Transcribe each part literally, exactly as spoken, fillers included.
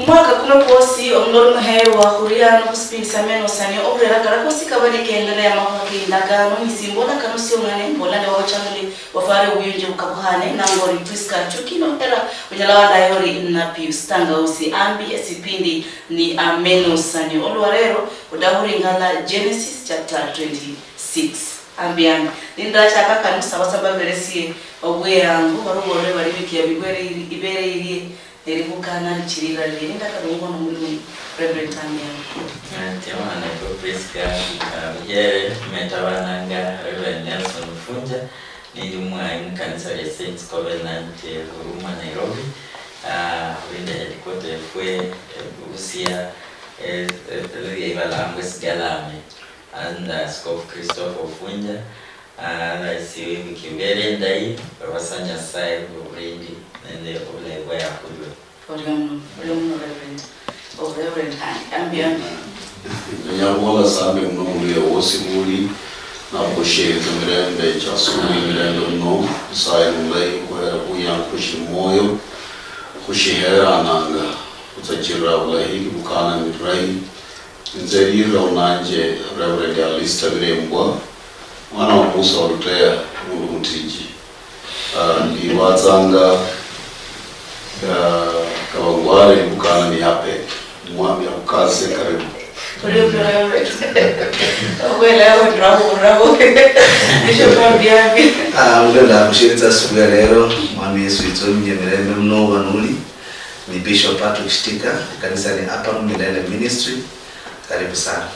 Omwaka kuno kwosi, omulori muheerwa, khuria ano khusipindi sia Meno Sanio, okhurera kala kosi kaba nikendere amakhuwa keindagano, nisimbola kano siong'ane, mbola nende wabachamuli bafware obuyunji bukabukhane, nangori Prisca Chuki nohera, unyala wandaye ori na Pius Tangausi, ambi esipindi ni Ameno Sanio. Olwarero, odakhuringala Genesis chapter twenty-six. Ambi, ambi. Nindachaka kano, saba saba beresie obweyangu, barubolere bari bikia bibere iri-, ibere irie, neribukana richirira ririe. Nindakarungwa nomulungu, Reverend Ambi, ambi. Ati, omwana wefu Prisca, ah, Buhere, metabananga Reverend Nelson Funja, nindi mwayi mukanisa lia Saints Covenant, eh, Huruma, Nairobi. Ah, khuli nende headquarter efwe, eh, Busia, eh, eh, eria ibalangwa Esigalame. Anda Askofu Christopher Ofunja, ah, rais wefu kimbele endayi, olwa sa Nyasaye obulindi nende obulayi bwaye akhulwe. Orio muno, orio muno, Reverend. Oh, Reverend, ambi, ambi. Ndenya khubola sambi muno mundu yewosi muli, nakhushereza mirembe chia asubuhi, mirembe muno, Nyasaye mulayi, khuhere khuyangu khushili mwoyo, khushiherananga, khutsachirira bulahi, bukana ni bulahi. Inze lirira unanje Reverend Alista Birembwa, mwana wa Musa wa Luteya, mundu mutiji. Ah, ndiwatsanga, ah, Kawangware, Bukana ni Ape. Mwami akukase, karibu. Karibu, Reverend. Okwelewa ndio hapo, bravo. Bishop Ambiambi. Ah, mbe ndakushiriza asubuhi ya lero, Mwami Yesu itso mnye mirembe mno wanuli. Ni Bishop Patrick Shitika, kanisa ni Upper Room Milele Ministry. Karibu sana.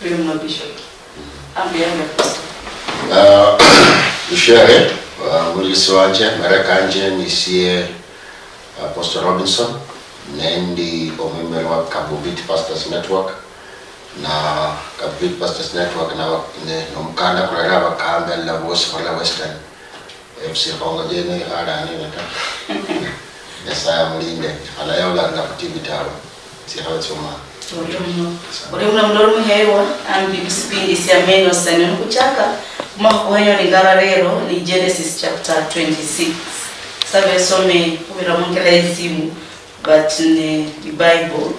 Karibu, Bishop. Ambi, ambi, Apostle. Ah, Mushere, ah, mulisi wanje, mara kanje nisie Apostle Robinson, nendi omwimeri wa Kabubit Pastors Network, na Kabubit Pastors Network na, ne, nomukanda kulala abakambi alala bosi khurula Western. F C Khongo jene khale anina ta. Nyasaye amulinde. Alayaulanga khu T V tawe. Sikhabe chuma. Orio muno. Orio muno mulori muheerwa, ambi musipindi sia Meno Sanio. Nikhuchaka, khumakhuwa kwenywe ningara lero, ni Genesis chapter twenty-six. Sabe some, khubira mungela yesimu. But ne, the Bible.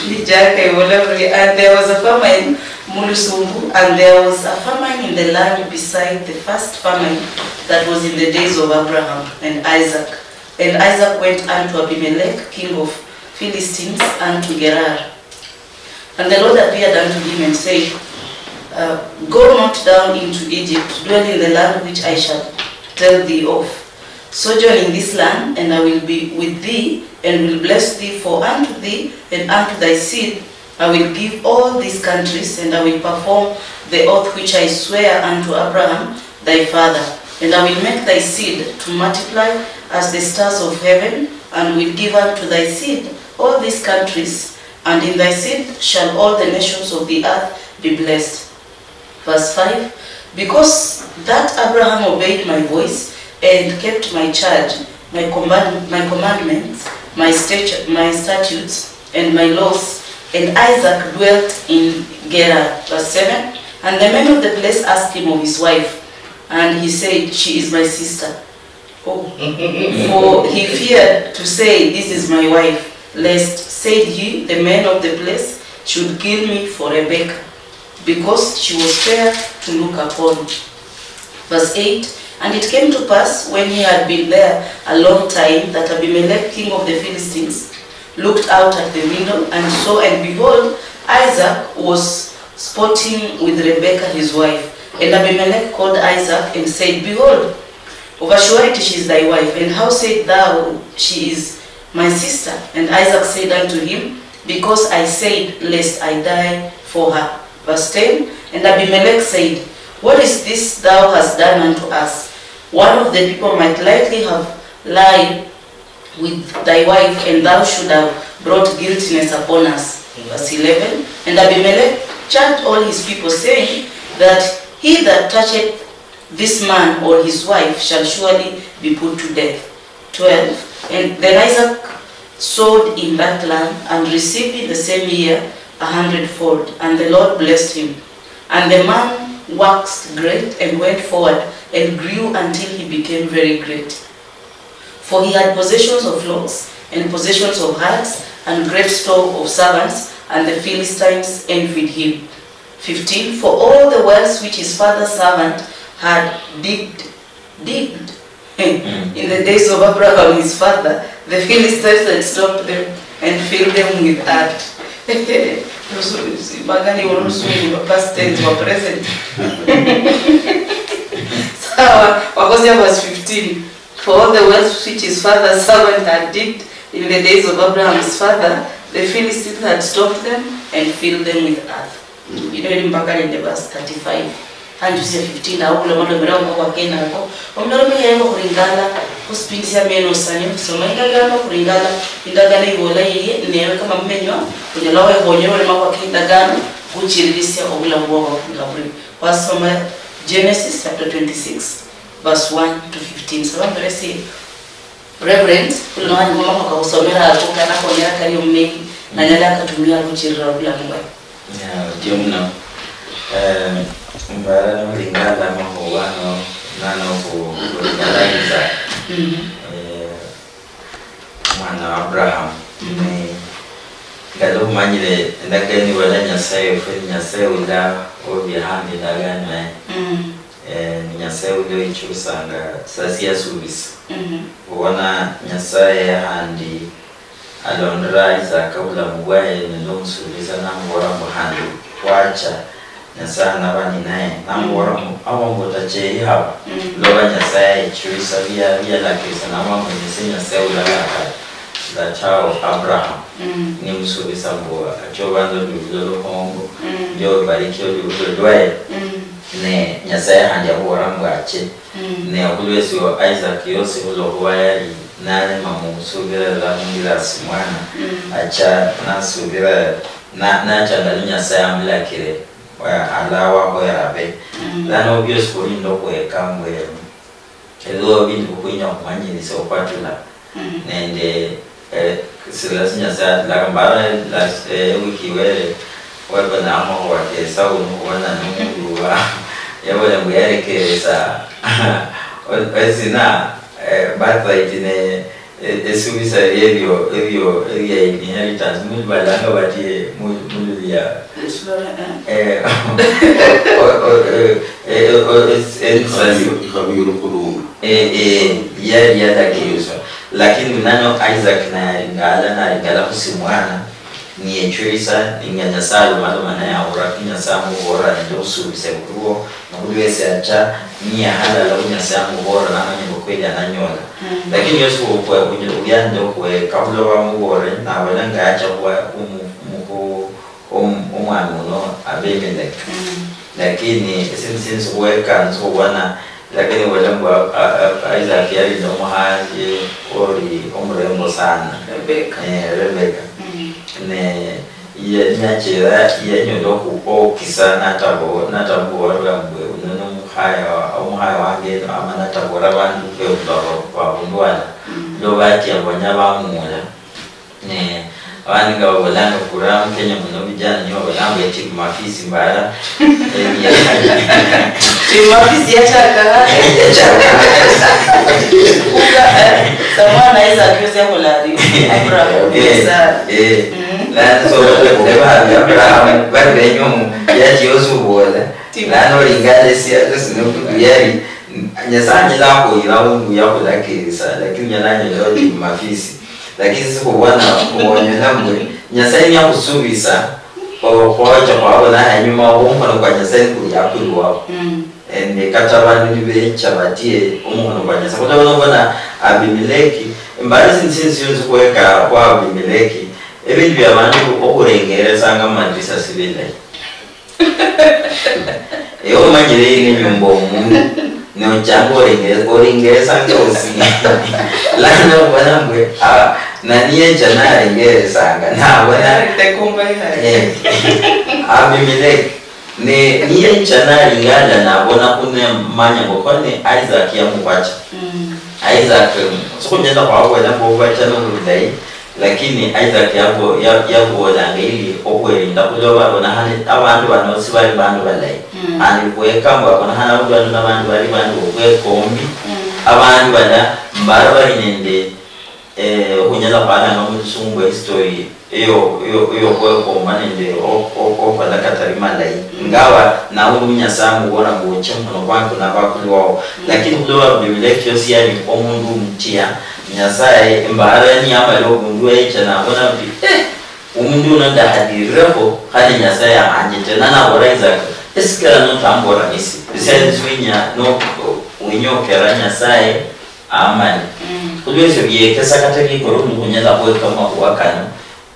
Ni Jack ibola buri, "And there was a famine," mu Lusungu, "and there was a famine in the land beside the first famine that was in the days of Abraham and Isaac. And Isaac went unto Abimelech, king of Philistines, unto Gerar." And the Lord appeared unto him and said, uh, "Go not down into Egypt, dwell in the land which I shall tell thee of. Sojourn in this land, and I will be with thee, and will bless thee, for unto thee and unto thy seed I will give all these countries, and I will perform the oath which I swear unto Abraham thy father. And I will make thy seed to multiply as the stars of heaven, and will give unto thy seed all these countries, and in thy seed shall all the nations of the earth be blessed." Verse five, "Because that Abraham obeyed my voice and kept my charge, my command-, my commandments, my statu-, my statutes, and my laws, and Isaac dwelt in Gerar." Verse seven, "And the men of the place asked him of his wife, and he said, 'She is my sister.' Oh. For he feared to say, 'This is my wife,' lest, said he, the men of the place should kill me for Rebekah, because she was fair to look upon." Verse eight, "And it came to pass, when he had been there a long time, that Abimelech, king of the Philistines, looked out at the window, and saw, and behold, Isaac was sporting with Rebekah his wife. And Abimelech called Isaac, and said, 'Behold, of a surety she is thy wife, and how said thou, 'She is my sister'?' And Isaac said unto him, 'Because I said, lest I die for her.'" Verse ten, "And Abimelech said, 'What is this thou hast done unto us? One of the people might lightly have lied with thy wife, and thou should have brought guiltiness upon us.'" Verse eleven, "And Abimelech charged all his people, saying, that, 'He that toucheth this man or his wife shall surely be put to death.'" Twelve, "And then Isaac sowed in that land, and received in the same year a hundredfold, and the Lord blessed him. And the man waxed great, and went forward, and grew until he became very great. For he had possessions of flocks, and possessions of herds, and great store of servants, and the Philistines envied him. Fifteen, for all the wells which his father's servant had digged, digged in the days of Abraham his father, the Philistines had stopped them and filled them with earth. Mpaka ni olusungu lwa past tense wa present. Sawa, wakosia verse fifteen. For all the wells which his father's servant had digged in the days of Abraham his father, the Philistines had stopped them and filled them with earth. Ino ili mpaka nende verse thirty-five. Hanjusia fifteen, awo khulomalomelakho makhuwa kenako. Omulolome yaye khulingala khusipindi sia meno sane, khusoma indagano khulingala, indagano ibola yeye, newe kama mumenywa, unyala wekhonyera oli makhuwa kendagano, khuchiririsia obulamu bwabo nga buli. Khwasoma Genesis chapter twenty-six, verse one to fifteen. Saba mberesi Reverend, kuli nohani mumakhuwa kakhusomera ako kanakhonyera kali omumenyi, nanyala akatumia khuchirira obulamu bwaye. Ya, otyo muno. Eh, mbara nolingala amakhuwa no, nano khu-, khulingala Isaac. Eh, omwana wa Abraham. Ne, ngali khumanyire endagano ibola Nyasaye wefwe ni Nyasaye ula obia hambi endagano yaye. Eh, ni Nyasaye ula oichusanga sasi yasubisa. Obona Nyasaye handi alondera Isaka obulamu bwaye nende omusuubisa namubola mbu khandi khwacha Nyasaye anaba ninaye. Namubola mbu aba mbu otacheyi haba, loba Nyasaye ayichulisa bia-, bialakirisa namubola mbu nise Nyasaye ulalakala. That how Abraham nimusuubisa mbu acha obanza olubulo lukhongo, ndio obarikie olubulo lwaye. Ne Nyasaye khandi amubola mbu ache. Ne khulwesio Isaac yosi khulokhuba yali nalema mukhusubira lwa mungira simwana, acha nasubira, na-, nachanga lu Nyasaye amulakire, wa-, alawakho erabe. Lano biosi khuli nende okhweka mbwe, eliwo ebindu bikhuinya khumanyirisia okhwatula. Nende, eh, sila si Nyasaye atulaka mbara last, eh, wiki iwere, wekona amakhuwa ke Esau nikhubona nomundu uwa, yabona mbu yarekeresa, o-, esina, eh, birthright ne, eh, esubisa ebio, ebio, ebia inheritance, mundu balanga bati, eh, mu-, mundu ya, eh, o-, o-, eh, eh, o-, o-, es-, eh, Ikhabi-, ikhabi yolukhulundu. Eh, eh, yali yalakiriswa. Lakini nano Isaac naye alingala, nalingala khusimwana, niyechulisa, ninga Nyasaye alomaloma naye ahura, khu Nyasaye amubola nende okhusubisa khuliwo, nokhulwesi acha, niye halala khu Nyasaye amubola, namanya mbu kweli ananyola. Lakini yosi ukhwe-, ukhwe-, ulia nende okhweka khuloba amubole, nabola nga acha khuwa-, khumu-, khumu-, khumu-, om-, omwana uno Abimeleki. Lakini esindu sindi sikhuweka nisikhubona, lakini bola mbu a-, a-, a-, Isaac yali nomukhasi oli omurembo sana. Rebecca. Eh, Rebecca. Ne ye-, niyachira yanyola okhu-, okhukisa natabo-, natamuboolera mbu uno nomukhaye wa-, omukhaye wange eno, ama nataboolera abandu bebulwa ba-, babundu wala, lwa batia mbu banyala bamuula. Ne, abandi nga babolanga khura mu Kenya muno, vijana nibo babolanga mbu eti mafisi mbara. Eti mafisi yachaka. Kuka, eh, samwana Isaac yosi yakhola ari, Abraham, eh, Sarah. Eh. Lano so, bali Abraham, bali benyomu, yachi yosi ubola. Lano olingale siasa sino kudu yari, Nyasaye anyala akhuyira mundu yakhulakirisa, lakini nyala anyola oti mafisi. Lakini sikhubona khubonyola mbwe Nyasaye niyakhusubisa, okhwocha khwabona hanyuma okhwo omukhono kwa Nyasaye nikuli akulwawo. Ende kata abandu nibecha batie omukhono kwa Nyasaye. Khutabona khubona Abimeleki, mbali sindu sindi siosi khweka khwa Abimeleki, ebindu bia abandu okhurengeresanga mumadirisa sibilayi. Ewe omanyire yino enyumba omundu, nochanga orenge-, orengeresanga osi. Lano obona mbwe, ah, nani yecha narengeresanga, nabona, eh, Abimeleki. Ne, niyecha naringala nabona khune manya mbu kone Isaac yamubacha. Isaac, sikhunyala khwabola mbu obubacha nobulayi, lakini Isaac yabo-, ya-, yabolanga ili okhwerinda khuloba abonakhane abandu bano sibali bandu balayi. Khandi khweka mbu abonakhane abandu bano nabandu bali bandu bobwekombi, abandu bala mbara bali nende eh, okhunyala khwalanga mulusungu ehistory eyo, eyo, eyo khwekomba nende o-, o-, okhola katali malayi. Mm. Ngawa naundi Nyasaye amubola mbu oche mukhono kwange kunabakulu wao. Mm. Lakini khulwa Abimeleki yosi yali omundu omutia, Nyasaye embara niyamala obundu wecha nabona mbu, eh, omundu uno ndakhadirireo, khandi Nyasaye akhanje te. Nanabola Isaac, esikira notambola nisi, esiali siwinya no, winya okera Nyasaye amani. Mm. Khulwesyo biekesa kata bikoro mbu khunyala khweka amakhuwa kano,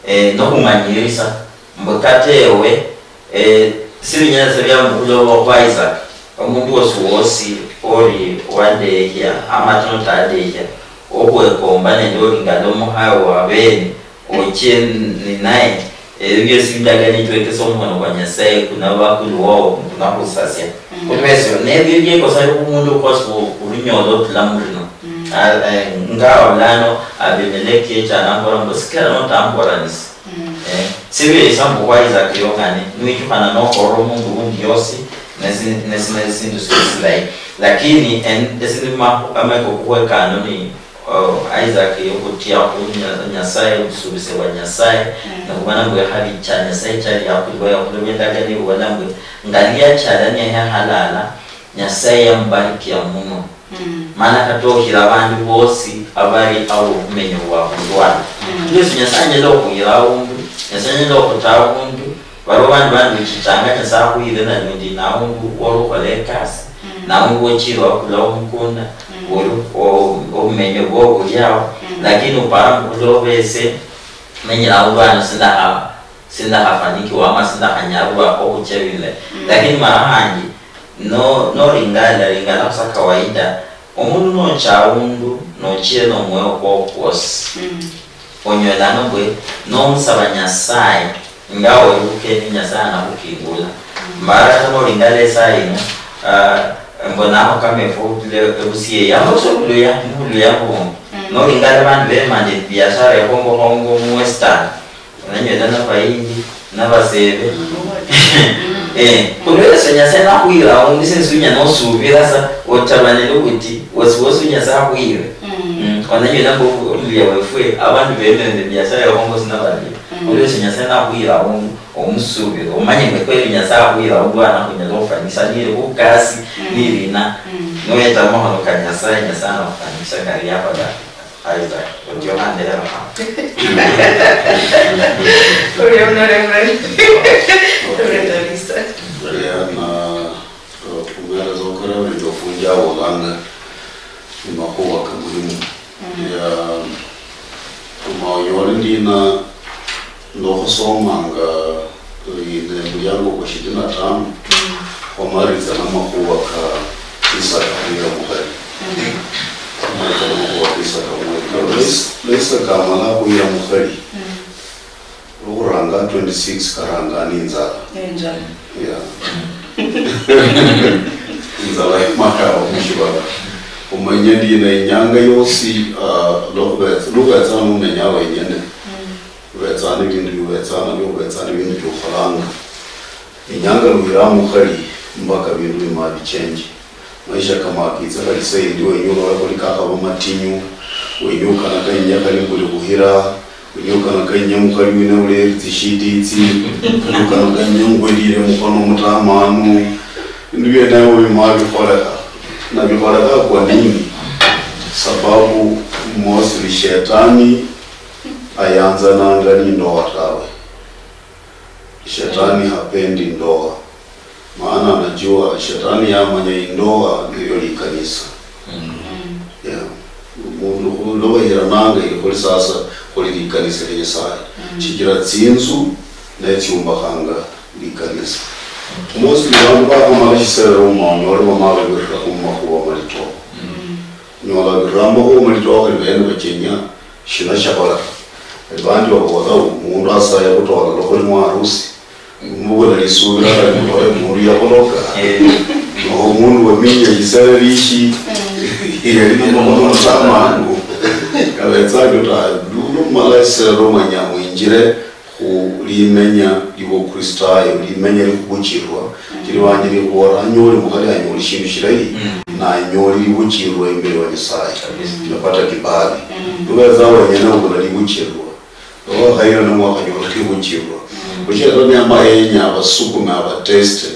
eh, nokhumanyirisa mbu kata ewe, eh, sibinyala sa bia mukhuloba khwa Isaac, omundu wosi wosi oli wadehia ama ata notadehia, okhwekomba nende oli ngala omuhayo wa bene, ochie ninaye, ebyo biosi bindagano nitwekesa omukhono kwa Nyasaye kunabakulu wao kunakhusasia. Mm. Khulwesyo, nebyo biekosa bia omundu ukhosi khu-, khubinyola otula murino. Mm. Ah, eh, ngawo lano Abimeleki yecha nambola mbu, "Sikira notambola nisi." Mm. Eh, sibiri sa mbu khwa Isaac yong'ane, niwichukhana nokhorera omundu undi yosi, nesi-, nesi-, nesindu sili silayi. Lakini en-, esindi ma-, ameko kukhwekano ni Oh, Isaac okhutia khu Nya-, Nyasaye, obusubise bwa Nyasaye, mm, nokhubona mbu ekhali cha Nyasaye chali yakhulwa, yakhulwa endagano ibola mbu, "Ngalia chalania yahalala, Nyasaye yamubarikia muno." Mm. Mana kata okhira abandu bosi abali abobumenya bwa bulwale. Mm. Ndio si Nyasaye anyala okhuyira abundu, Nyasaye anyala okhuta abundu, Baliwo bandi bandu bichichanga Nyasaye akhuyire nalundi naundu woli okhola ekasi, mm, naundu wochire wakula omukunda, mm, woli o-, obumenyo bwo buli awo, mm, lakini upara mbu khulwa obese, menyere aundu ano sindakha-, sindakhafanikiwa ama sindakhanyarwa okhucha bile. Mm. Lakini mara khandi, no-, noringala, ringala sa kawaida, omundu nocha aundu, nochire nomwoyo kwo kwosi. Mm. Onyolanga mbwe nomusaba Nyasaye, nga webukeni Nyasaye anakhukingula. Mm. Mbara kata nolingala esaa yino, ah, mbonakho kama efwe obutule ebusie yambo so buluya, buluya bungi. Mm. Nolingala bandu bemande biashara ekhongo khongo mu Western, onanyola nabahindi, nabasebe. Mm. Eh, khulwesyo Nyasaye nakhuyira aundu sinsi unya nosubira sa, otabane nobuti, wesi wosi unya sakhuyire. Mm. Mm, onanyola mbu oluya wefwe, abandu bemere nende biashara ya khongo sinabalia. Mm. Khulwesyo Nyasaye nakhuyira aundu, omusubire, omanye mbu kweli Nyasaye akhuyira aundu ana khunyala khufanyisa, nili khukasi, mm, nilina. Mm. Noyeta mumakhono ka Nyasaye, Nyasaye anakhufanyisa ngari yakhola. Isaac, orio hande hano hano. Orio muremure. Orio kabisa. Orio na, uh, omuheereza okorera buli ofunja abolanga ni makhuwa ka mulimu. Mm. Ya, kuma onyole ndina nokhusomanga Ine muliango kwa ishirini na tano, mm, khwamaliritsa namakhuwa ka Isaka khuyira mukhali. Mm. Khwamaliritsa namakhuwa ka Isaka mukhali. Lwa Is-, lwa Isaka amala khuyira mukhali, mm, lwokhuranga twenty-six karanga ni inzala. Inzala. Yeah. Inzala imala mushibala. Omanye ndi ne inyanga yosi, ah, lwokhubetsa, lwokhubetsa nomenya wenyene. Mm. Khubetsa nebindu biubetsa nabio, khubetsa nebindu biukholanga. Inyanga lwira mukhali, mpaka bindu bimala bichenje. Maisha kamakitsa khali saindi wenya olole khuli kakhaba matinyu, wenya okanakanye khali mbuli khuhira, wenya okanakanye mukhali wina ule tsishida itsi, wenya okanakanye ngwelile mukhono mutamanu. Bindu biene ebio bimala bikholekha. Na bikholekha kwa nini? Sababu mostly shetani ayanzananga ni ndoa tawe. Shetani hapendi ndoa. Maana anajua, shetani yamanya indoa ndiyo likanisa. Mm. Yeah. Mundu khulwa bahirananga ili khuli sasa khuli likanisa lia Nyasaye. Mm. Shichira tsinzu netsiumbakhanga likanisa. Mostly bandu bakhamala shiserero mumaonyo, bali bamala bebirira khumakhuwa malitokho. Mm. Nyola birira makhuwa malitokho, bene bachenya shina shakholekha. Bandi babola, "Mundu asaya khutola lwa khuli mwarusi." Mubona lisubira khali mubole mundu yakholoka. Eh. Noho mundu waminya isere lishi. Mm. Yali ni mundu musamangu. Kabetsa ndio ta, luno mala isero manya mwinjire khu limenya libo Kristayo, limenya likhubuchirwa. Mm. Chili banjiri khubora anyoli mukhali anyoli shindu shilayi. Mm. nanyoli libuchirwa imberi wa Nyasaye. Kabisa. Napata kibali. Mm. Nubetsa wenyene obula libuchirwa. Okhayira nomwakhanyola libuchirwa. Mm. Buchirwa niama yenya abasukume abateste.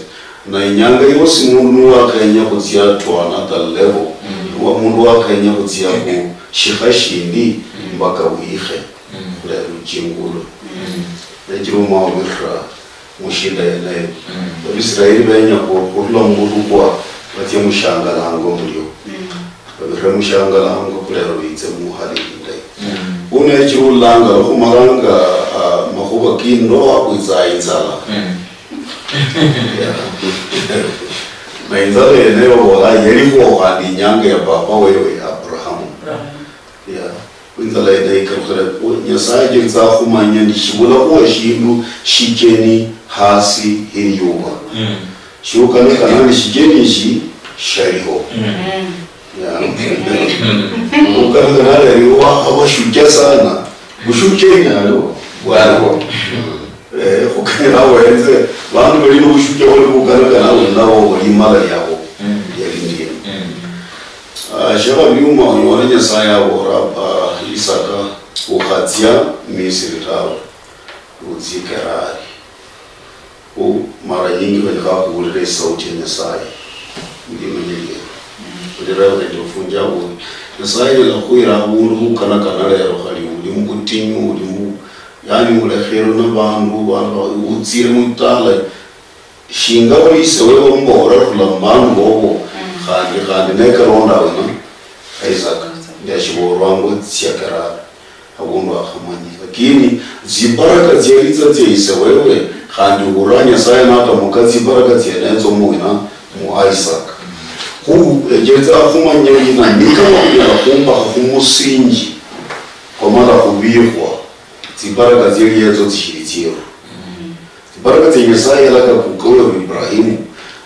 Na inyanga yosi mundu niwakhenya khutsia to another level. Mm. Niwa mundu wakhenya khutsia khu shikha shindi, mm, mpaka wikhe. Mm. Khulera luchingulwe. Mm. Nechira omwao birira mushida yeneyo. Mm. Abisiraeli benya khu-, khurula mubulukwa batsia mushangalango mulio. Mm. Babirire mushangalango khulera bitse muhali indayi. Mm. Uno echirulanga lwakhumalanga, ah, makhuba kindoa khwitsa inzala. Mm. Yeah. Na inzala yeneyo bola yaliho khandi inyanga ya papa wewe Abrahamu. Abrahamu. Yeah. Inzala yene ikalukhira, Nyasaye ajetsa khumanya ndi shibulakhuho shindu shicheni hasi heliuba. Mm. Shiukana kana ni shicheni ishi shaliho. Mm. Yeah. Ukana kana lero wakhaba shuja sana, bushuja inalo, bwaliho. Eh, khukanyala wenze, bandu bali nobushuja bali khukana kana abo nabo bali imala yabo. Mm. Yali ndiyo. Mm. Ah, shakhabili uma onyole Nyasaye abola, ah, Isaka, ukhatsia Misri tawe, utsie Gerari. Khu mara nyingi banyala khuwulira isauti ya Nyasaye, mulimenya liero. Uli Reverend Ofunja awe, Nyasaye anyala khukhwira abundu mukanakana lero, khali uli mubutinyu, uli mu, yani, ulekherwe nabandu, bandu ba-, utsire mutala, shinga uli ise wewe ombola rula mubandu bobo, mm, khandi, khandi nekalonda wena, Isaac, mm, ndashibolwa ngo tsia Gerari, abundu akhamanyi. Lakini tsibaraka tsialitsa tsia ise wewe, khandi ubura Nyasaye natamuka tsibaraka tsienetso muwina mu Isaac. Khu, echetsa khumanya yina, nikama khunyala khumbakha khumusinji kwamala khubikhwa, tsibaraka tsiali etso tsishili tsieru. Mm. Tsibaraka tsia Nyasaye yalaka kukawe Ibrahimu,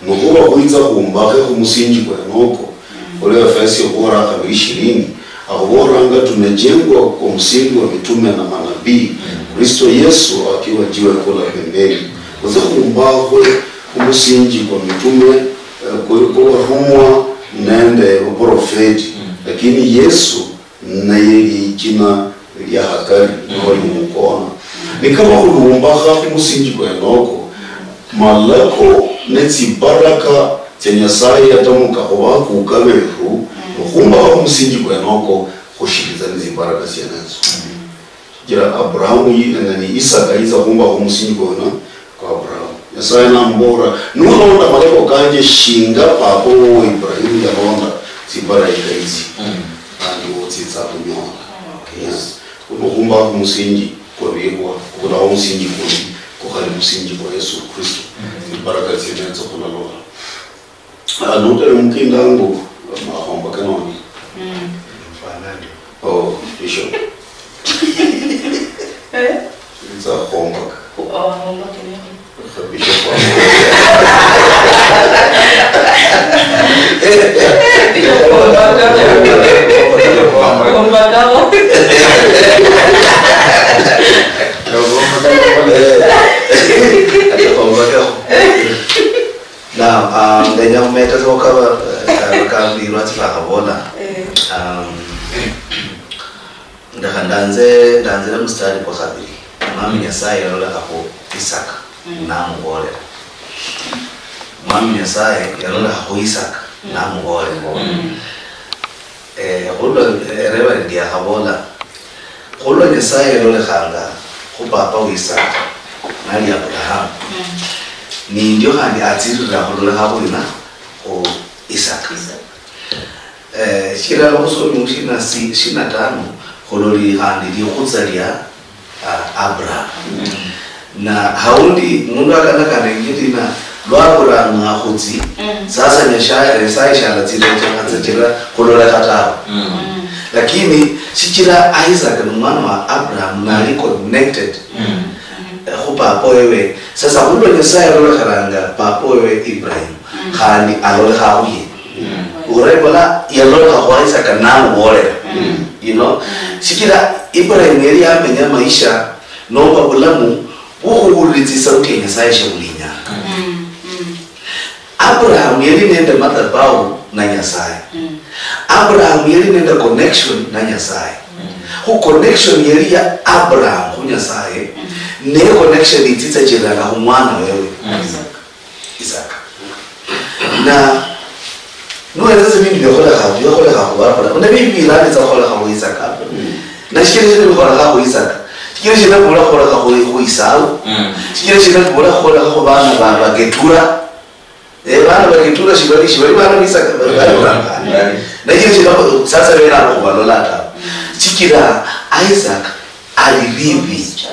nokhuba khwitsa khumbakhe khumusinji kwenoko, mm, olwa Efeso khubora khabili ishirini, akhubolanga, "Tumejengwa kwa msingi wa mitume na manabii, mm, Kristo Yesu akiwa jiwe kuu la pembeni." Khutse khumbakhwe khumusinji kwa mitume, eh, kwa, kwa barumwa nende baprofeti, mm, lakini Yesu naye lichina lia hakari, mm, noli mukona. Nikaba khulumbakha khumusinji kwenoko, malako ne tsibaraka tsia Nyasaye yatamuka khubakuka beru, mm, nokhumbakha khumusinji kwenoko, khushilitsa ne tsibaraka tsienetso. Mm. Shichira Abrahamu yi-, nani, Isaka yitsa khumbakha khumusinji kwona kwa Abrahamu. Nyasaye namubolera, "Nulonda malako kanje shinga papa wowo Ibrahimu yalonda, tsibaraka itsi, mm, khandi wotsitsa khunyola." Okay. Yes. Khuno khumbakha khumusinji kwabikhwa, khubulakho musinji kundi kukhali musinji kwa Yesu Kristo. Mm. Tsibaraka tsienetso khulalola. Ah, notele mukindango, makhomba kanoni. Mm. Oh, Bishop. Eh? Nza khombaka. Khu-, oh, khombaka ni. Bishop wa. Bishop khombaka. Khombaka. Khombaka. Now, um, ndenya khumeta sa khukaba, eh, ka-, kambi lwatsi lwakhabola. Eh. Um, ndakha ndanze, ndanzire mustari kwa khabili. Mwami Nyasaye yalolekha khu Isaka, mm, namubolela. Mwami Nyasaye yalolekha khu Isaka, mm, namubolela. Mm. Eh, khulwa, eh, Reverend yakhabola, khulwa Nyasaye yalolekhanga khu papa wa Isaka, nali Abrahamu, mm, nindio khandi atsirira khulolekha khulina khu Isaka. Isaka. Eh, shirala khusomi shina si-, shina tano, khuloli khandi likhutsa lia ah, Abraham. Mm. Na haundi mundu akanakana injili na lwabura mwakhutsi, mm, sasa Nyasaye, Nyasaye shalatsilecha atsachira khulolekha tawe. Mm. Mm. Lakini shichira Isaac ni mwana wa Abraham, nali connected, mm, eh, khu papa wewe. Sasa khulwa Nyasaye alolekheranga papa wewe Ibrahim, mm, khandi alolekha khuye. Mm. Urekola yalolekha khu Isaac namubolela. Mm. You know? Mm. Shichira Ibrahim yali yamenya maisha nomba bulamu bwokhuhulira tsisauti ya Nyasaye shiabulinyanga. Mm. Mm. Abraham yali nende madhabahu na Nyasaye. Mm. Abraham yali nende connection na Nyasaye. Mm. Khu connection yali ya Abraham khu Nyasaye, mm, ne connection itsitsa chirana khu mwana wewe. Mm. Isaka. Na nuweza ebindu biakholekha, biakholekha khu Abraham. Na bibi bilanitsa khukholekha khu Isaka. Mm. Na shichira shina bikholekha khu Isaka? Shichira shina bikhola khukholekha khu, khu Esau? Mm. Shichira shina bikhola khukholekha khu bana ba, ba Ketura? Eh, bana ba Ketura shibali, shibali bana ba Isaka, bali, bali bana. Bali. Na shichira shina sasa bena abo khubalola ta? Shichira Isaac aliridhi.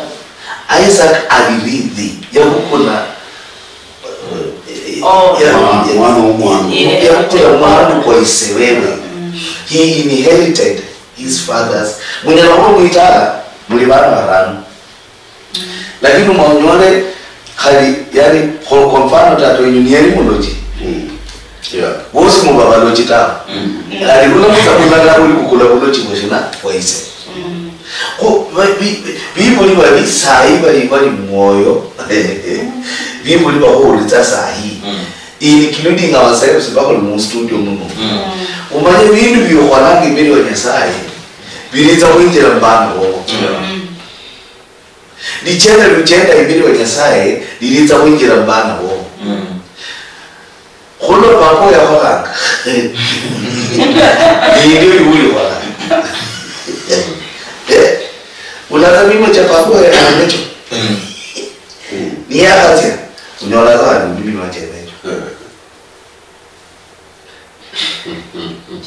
Isaac aliridhi ya bukula, eh, oh, ya, mwa-, ya, mwana wa mwana. Yeah. Ya bukula mwana kwa ise wewe. Mm. He inherited his father's. Munyala kuba mwitala, muli bana barano. Mm. Lakini mwaonyole khali, yani, kwa, kwa mfano tata wenyu niyali mulochi. Mm. Yeah. Bosi muba balochi tawe. Mm. Khali bula musa mulala uli bukula bulochi bwa shina? Bwa ise. Mm. Kho, ba-, bi-, bi-, Bibuli bali sayi bali, bali mwoyo. Bibuli bakhulitsa sayi. Mm. Including ourselves, bakhuli mu studio muno. Mm. Umanye bindu biukholanga imberi wa Nyasaye, bilitsa khwinjira mu bana bobo. Mm. Lichenda luchenda imberi wa Nyasaye, lilitsa khwinjira mu bana bobo. Mm. Khulwa papa oyo yakholanga. Nilio liuli kholanga. Eh? Ulatsa mima cha papa oyo yali nacho. Mm. Niyakhatsia, unyola tsa khandi mima chenecho. Mm.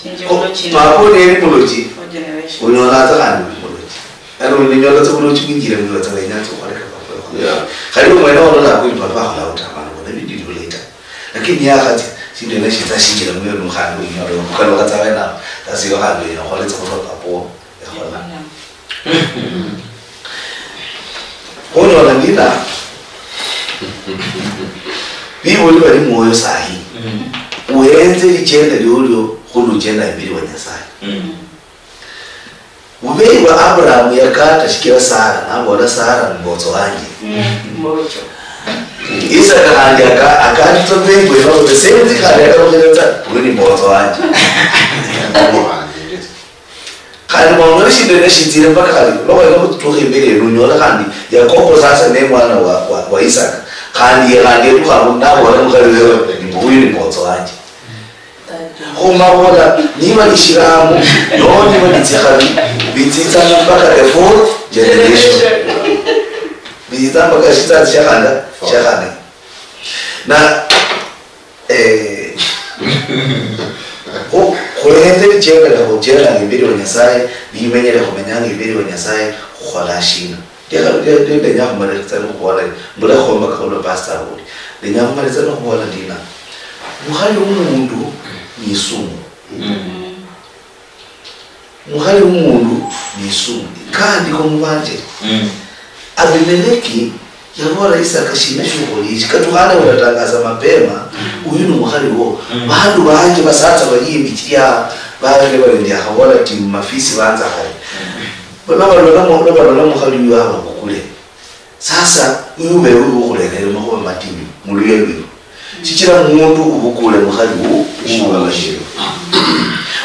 Chinji mulochi. Papa neli mulochi, for generation. Unyola tsa khandi uli mulochi. Yaani, unyola tsa mulochi winjire mu tsa wenya tsa khuleka papa. Yeah. Khali omwene olola kweli papa akhola utamana, bona bindi bulayi ta. Lakini yakhatsia, shindu ena shitsa shinjira muyo, nukhandi unyola, ukalukha tsa wena, sasa iyo khandi unyala khukhola tsa khulwa papa wo. Ekhola. Khunyola ndina, Bibuli bali mwoyo sahi. Mm. Uhenze lichenda liolio khuluchenda imberi wa Nyasaye. Mm. Bubeyi bwa Abraham yakata shikira Sara, nabola, "Sara ni mbotso wanje." Mm, mbotso. Isaka khandi aka-, akatitsa bubeyi bwenobo, the same thing khandi akabolela tsa, "Uyu ni mbotso wanje." Khandi mwaona shindu ene shitsire mpaka khali, lwa khwenya khutukha imberi enu, unyola khandi Yakobo sasa ne mwana wa, wa, wa Isaka. Khandi ye khandi yetukha mu, nabola mukhali wewe, mbu, "Uyu ni mbotso wanje." Kho mabola, niba ni shiramu, no niba ni tsikhabi, bitsitsanga mpaka the fourth generation. Bitsitsa mpaka shitsatsi shakhanda, shakhanda. Na Eh, khu-, khuhenze bichengele khuchenga imberi wa Nyasaye, bimenyele khumenyanga imberi wa Nyasaye, khukhola shina? Lekha, le-, le-, ndenya khumaliriza nikhubola, mbule khomba kakhulwa pastor abuli. Ndenya khumaliriza nikhubola ndina. Mukhali womundu ni isumu. Mm. Mukhali wumundu ni isumu, kaandikwa mubanje. Mm. Abimeleki yabola Isaka, "Shina shukhola ishi? Katukhana ulatangaza mapema, mm, uyu ni mukhali wo. Mm. Bandu banje basatsa bali imbi chilia, babere bali ndiakhabola ti mumafisi banza khale." Mm. Nabalola mu-, nabalola mukhali uyu ababukule. Sasa, uyu ubewe ukhurerere makhuwa matinyu, muluya lwiru. Shichira mundu ubukule mukhali wu-, wuwo washiro.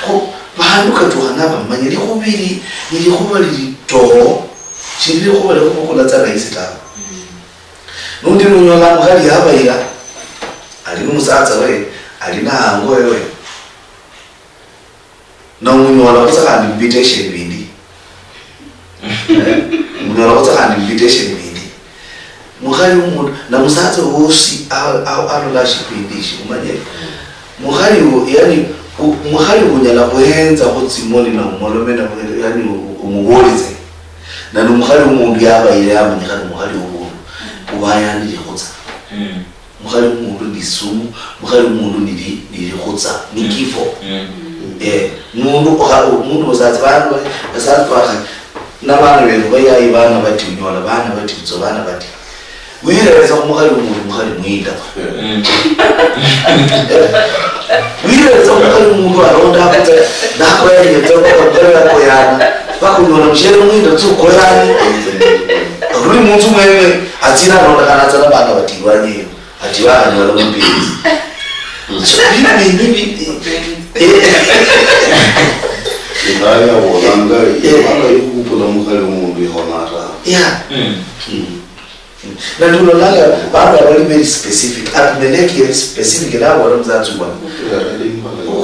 Kho, bandu katukhana bamanye likhuwa ili, ni likhuwa lili too, shili likhuwa lia khubukula tsa rahisi tawe. Nundi nunyola mukhali yabayira, ali nu musatsa we, ali na hango wewe. Na munyola khutsa khandi invitation bindi. Eh, munyola khutsa khandi invitation bindi. Mukhali wumundu, na musatsa wosi a-, a-, alola shipindi ishi, umanye. Mukhali wo, yani, u-, mukhali unyala khuhenza khutsimoni na umolome na, yani, u-, umubolitse. Na ni mukhali wumundu yabayire yamanyikha ni mukhali wumundu, uba yani likhutsa. Mm. Mukhali wumundu ni sumu, mukhali wumundu ni li-, ni likhutsa, ni, mm, kifo. Mm. Eh, mundu okha-, mundu musatsa, bandu ba-, basatsa bakha-, na bana befu bayayi bana bati, unyola bana bati, butso bana bati. Wireresa khu mukhali wumundu, mukhali mwinda. Mm. Eh, wireresa khu mukhali wumundu alonda akutsa, nakoyanyetsa mpaka mukhali akoyana, bakunyola mushere mwinda tsukoyani. Ruli munzu mwene, atsina alonda kana tsana bana bati iwanyeyo. Ati bakhanyola mupenzi. So, bindu bindi bi-, Indaya bolanga, ibanga yokhubukula mukhali womundu ikhona ta. Yeah. Mm. Na tulolanga bandu abali very specific. Abimeleki yali specific, nabola muzatsi bwana.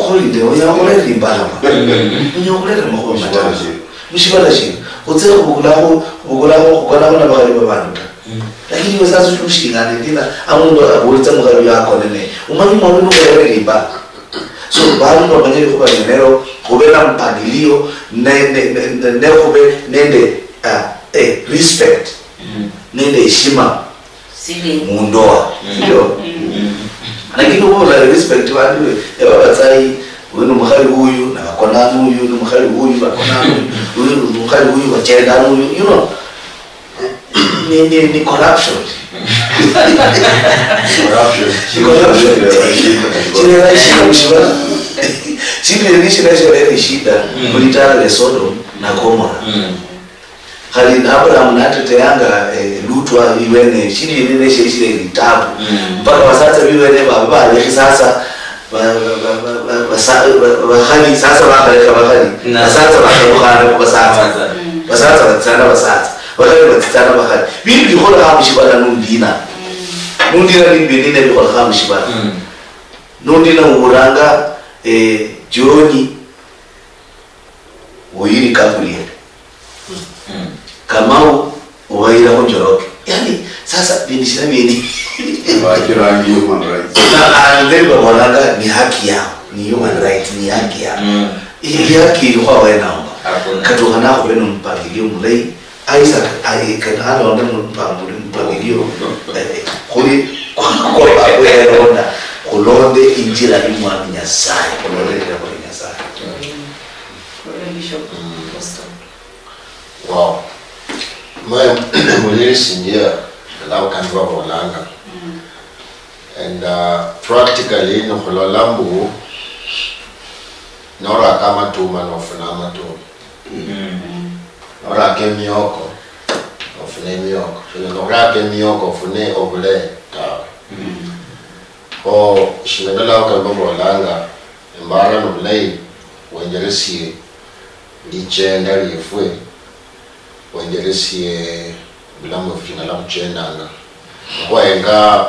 Holiday, unyala khulera imbalama. Unyala khulera makhuwa matano. Mushibala shino, khutse khubukulakho, khubukulakho, khukonakho nabakhali babandu ta. Lakini iwe sasa ushingane ndina, amundu aburitsa mukhali uyo akone naye. Umanyi mwana uno ukhurera imbalama. So, bandu bamanye likhuba lienelo, khube na mpangilio, ne, ne, ne, ne, ne khube nende, ah, eh, respect, nende heshima mundoa. Ndio. Lakini ubola respect bandu be, eba batsayi, uyu ni mukhali uyu, na bakona nuyu, ni mukhali uyu, bakona nuyu, uyu ni mukhali uyu, bachenda nuyu, you know. Ni, ni, ni corruption. Corruption. Ni corruption. Chirera shida mushibala. Shindu ni shida shirera shida, mulitala le Sodom na Gomorrah. Khali na Abraham nateteanga, eh, Lutwa iwene, shindu yene neshe shire litabu. Mpaka basatsa biwene baba balekhi sasa, ba, ba, ba, ba, ba, basa-, ba, bakhali, sasa bakhalekha bakhali. Basatsa bakabukhana khu basatsa. Basatsa batsitsana basatsa. Bakhali batsitsana bakhali. Bindu bikholekha mushibala nundina. Nundina bindu binene bikholekha mushibala. Nundina uburanga, eh, John, uyiri Gabriel. Kamau, ubayira khu Njoroge. Yani, sasa, bindu shina bini? Bachirangi human rights. Na, ah, then babolanga ni haki yao, ni human rights, ni haki yao. Hii haki ilikhwa wena omba. Hakuna. Katukhana khube nompangilio mulayi. Isaac, ai, kana alonde mu-, mpa-, mu-, mpangilio, eh, khuli, kwa, kwa, khulonda injira ni Mwami Nyasaye, khulonde injira khuli Nyasaye. Bishop, Apostle. Wow. Mwe, mulirisinjia, alao kandi babolanga. And, uh, practically, nikhulola mbu, noraka amatuma, nofuna amatuma. Noraka emioko, nofuna emioko. Shonyala khuraka emioko, ofune obulayi tawe. Kho, shingana lwa kali babolanga, embara nobulayi, wenjelesie lichenda liefwe, wenjelesie bulamu bwefu shinyala khuchendanga. Khwahenga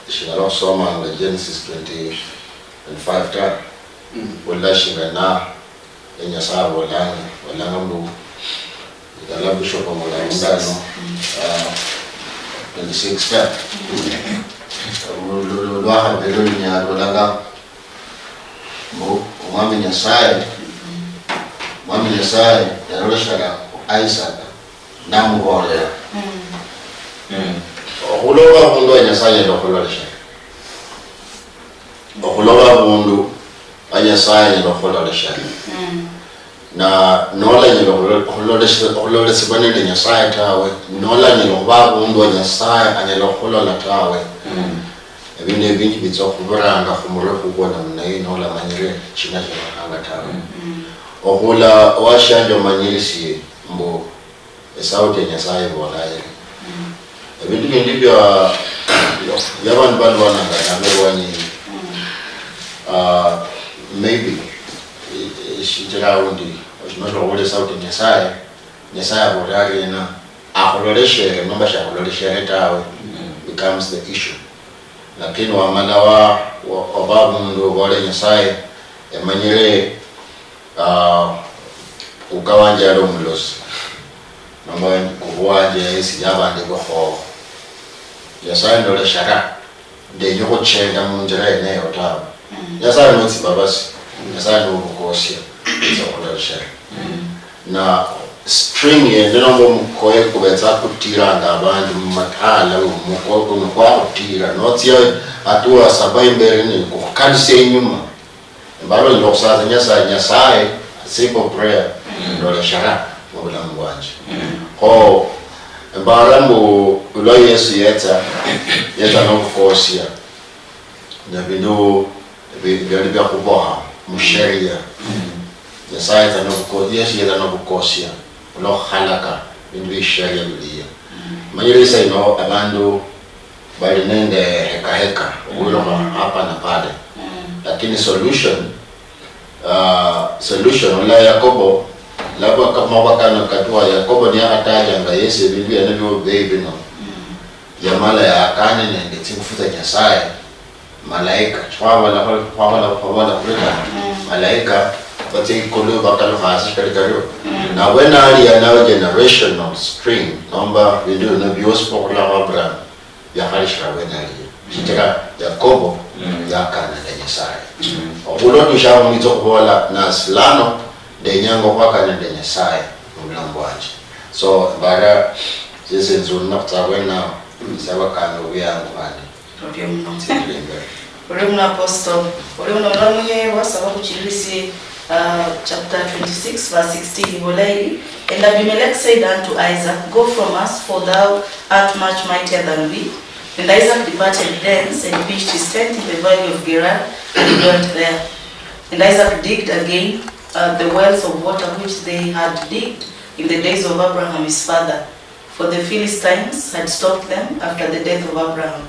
shinyala khusomanga Genesis twenty, twenty-five ta. Khula shingana, eh, Nyasaye abolanga, abolanga mbu, ikala Bishop abolanga mbu ano, ah, twenty-six ta. Lu-, lu-, lu-, lwakhabili lunyala lulanga, mbu Omwami Nyasaye, Omwami Nyasaye yaloleshera Isaac namuboolera. Okhuloba abundu wa Nyasaye anyala okhuloleshera. Okhuloba abundu wa Nyasaye anyala okhuloleshera. Na nolanyala okhulo-, okhuloleshe-, okhulolesibwa nende Nyasaye tawe, nolanyala okhuba abundu wa Nyasaye anyala okhulola tawe. Ebindu ebinji bitsa okhubiranga khumurwe kukwo namna hii nolamanyire shina shiakhanga tawe. Okhula owashianje omanyirisie mbu esauti ya Nyasaye ibola iri. Ebindu bindi bia, bia, bia bandu balwananga nabio elwanyi eyi. Ah, maybe, eh, eh, shichira aundi, oshima shokhula esauti ya Nyasaye, Nyasaye abolera ariena, akhuloleshere nomba shakhuloleshere tawe, becomes the issue. Lakini wamala wa, wa, waba omundu obole Nyasaye, emanyire, ah, kuka wanje yali omulosi, nomba kuku wanje yesi yabandikwa khokho. Nyasaye ndoleshera, ndenya okhuchenda munjira yeneyo tawe. Nyasaye notsimbabasi, Nyasaye nobukosia, nitsa okhuloleshera. Na string yene nomba omukoye kubetsa kutiranga abandu mumatala, omukoye kuno kwakhutira, notsia hatua saba imberi nikukhukalusia inyuma. Embara onyala okhusaatsa Nyasaye, Nyasaye, a simple prayer, ndoleshera mubulamu bwanje. Kho, embara mbu lwa Yesu yetsa, yetsa nobukosia. Nebindu bi-, byali byakhuboha musheria. Nyasaye yetsa nobuko-, Yesu yetsa nobukosia, olwokhukhalaka bindu bie sheria bilia. Manyire isa ino abandu bali nende hekaheka, okhwilukha hapa na pale. Lakini solution Uh, solution, ola Yakobo, laba ka-, makhuwa kano katuwa, Yakobo niyakhatajanga Yesu ebindu biene biobubeyi bino, yamala yakane nende tsingufu tsia Nyasaye, malaika, khwabola, khwabola, khwabola khureka, malaika, batsia ikulu, bakalukha hasi, shikali kario. Na bwene aliya nawe generational string, nomba bindu bino biosi khurula khu Abraham, biakhalishira bwene aliya. Shichira Yakobo yakana nende Nyasaye. Okhulwa tushaba mwitsa khubola, nasi lano ndenyanga okhwakana nende Nyasaye mubulamu bwanje. So, mbara, sisi nzulina khutsa abwene awo, ise abakana obuyangu bwanje. Orio muno. Nzilire imbere. Orio muno, Apostle. Orio muno, orio muno, muye, wasaba khuchiririsie, uh, chapter twenty-six, verse sixteen, ibola iri, "And Abimelech said unto Isaac, Go from us, for thou art much mightier than we." And Isaac departed thence, and pitched his tent in the valley of Gerar, and dwelt there. And Isaac digged again, uh, the wells of water which they had digged in the days of Abraham his father, for the Philistines had stopped them after the death of Abraham.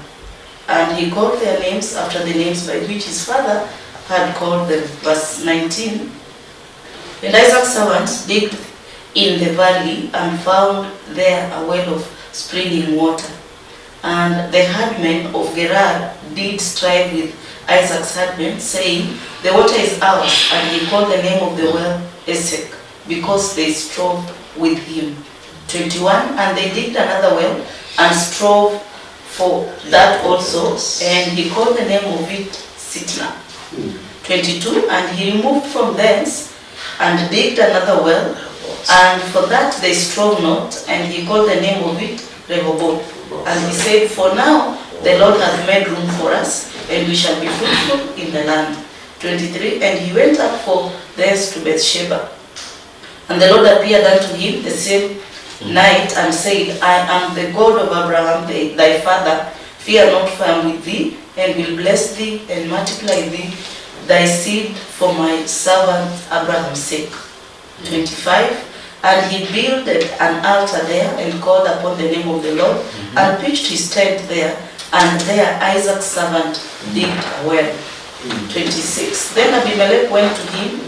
And he called their names after the names by which his father had called them. Verse nineteen. And Isaac's servants digged in the valley and found there a well of springing water. And the herdmen of Gerar did strive with Isaac's herdmen, saying, The water is ours. And he called the name of the well Esek, because they strove with him. Twenty-one. And they digged another well and strove for that also, and he called the name of it Sitnah. Twenty-two. And he removed from thence and digged another well, and for that they strove not, and he called the name of it Rehoboth. And he said, For now the Lord hath made room for us, and we shall be fruitful in the land. Twenty-three. And he went up for thence to Beersheba. And the Lord appeared unto him the same night, and said, I am the God of Abraham thy, thy father. Fear not, for I am with thee, and will bless thee, and multiply thee, thy seed for my servant Abraham's sake. Twenty-five. And he builded an altar there, and called upon the name of the Lord, and pitched his tent there, and there Isaac's servant digged a well. Twenty-six. Then Abimelech went to him,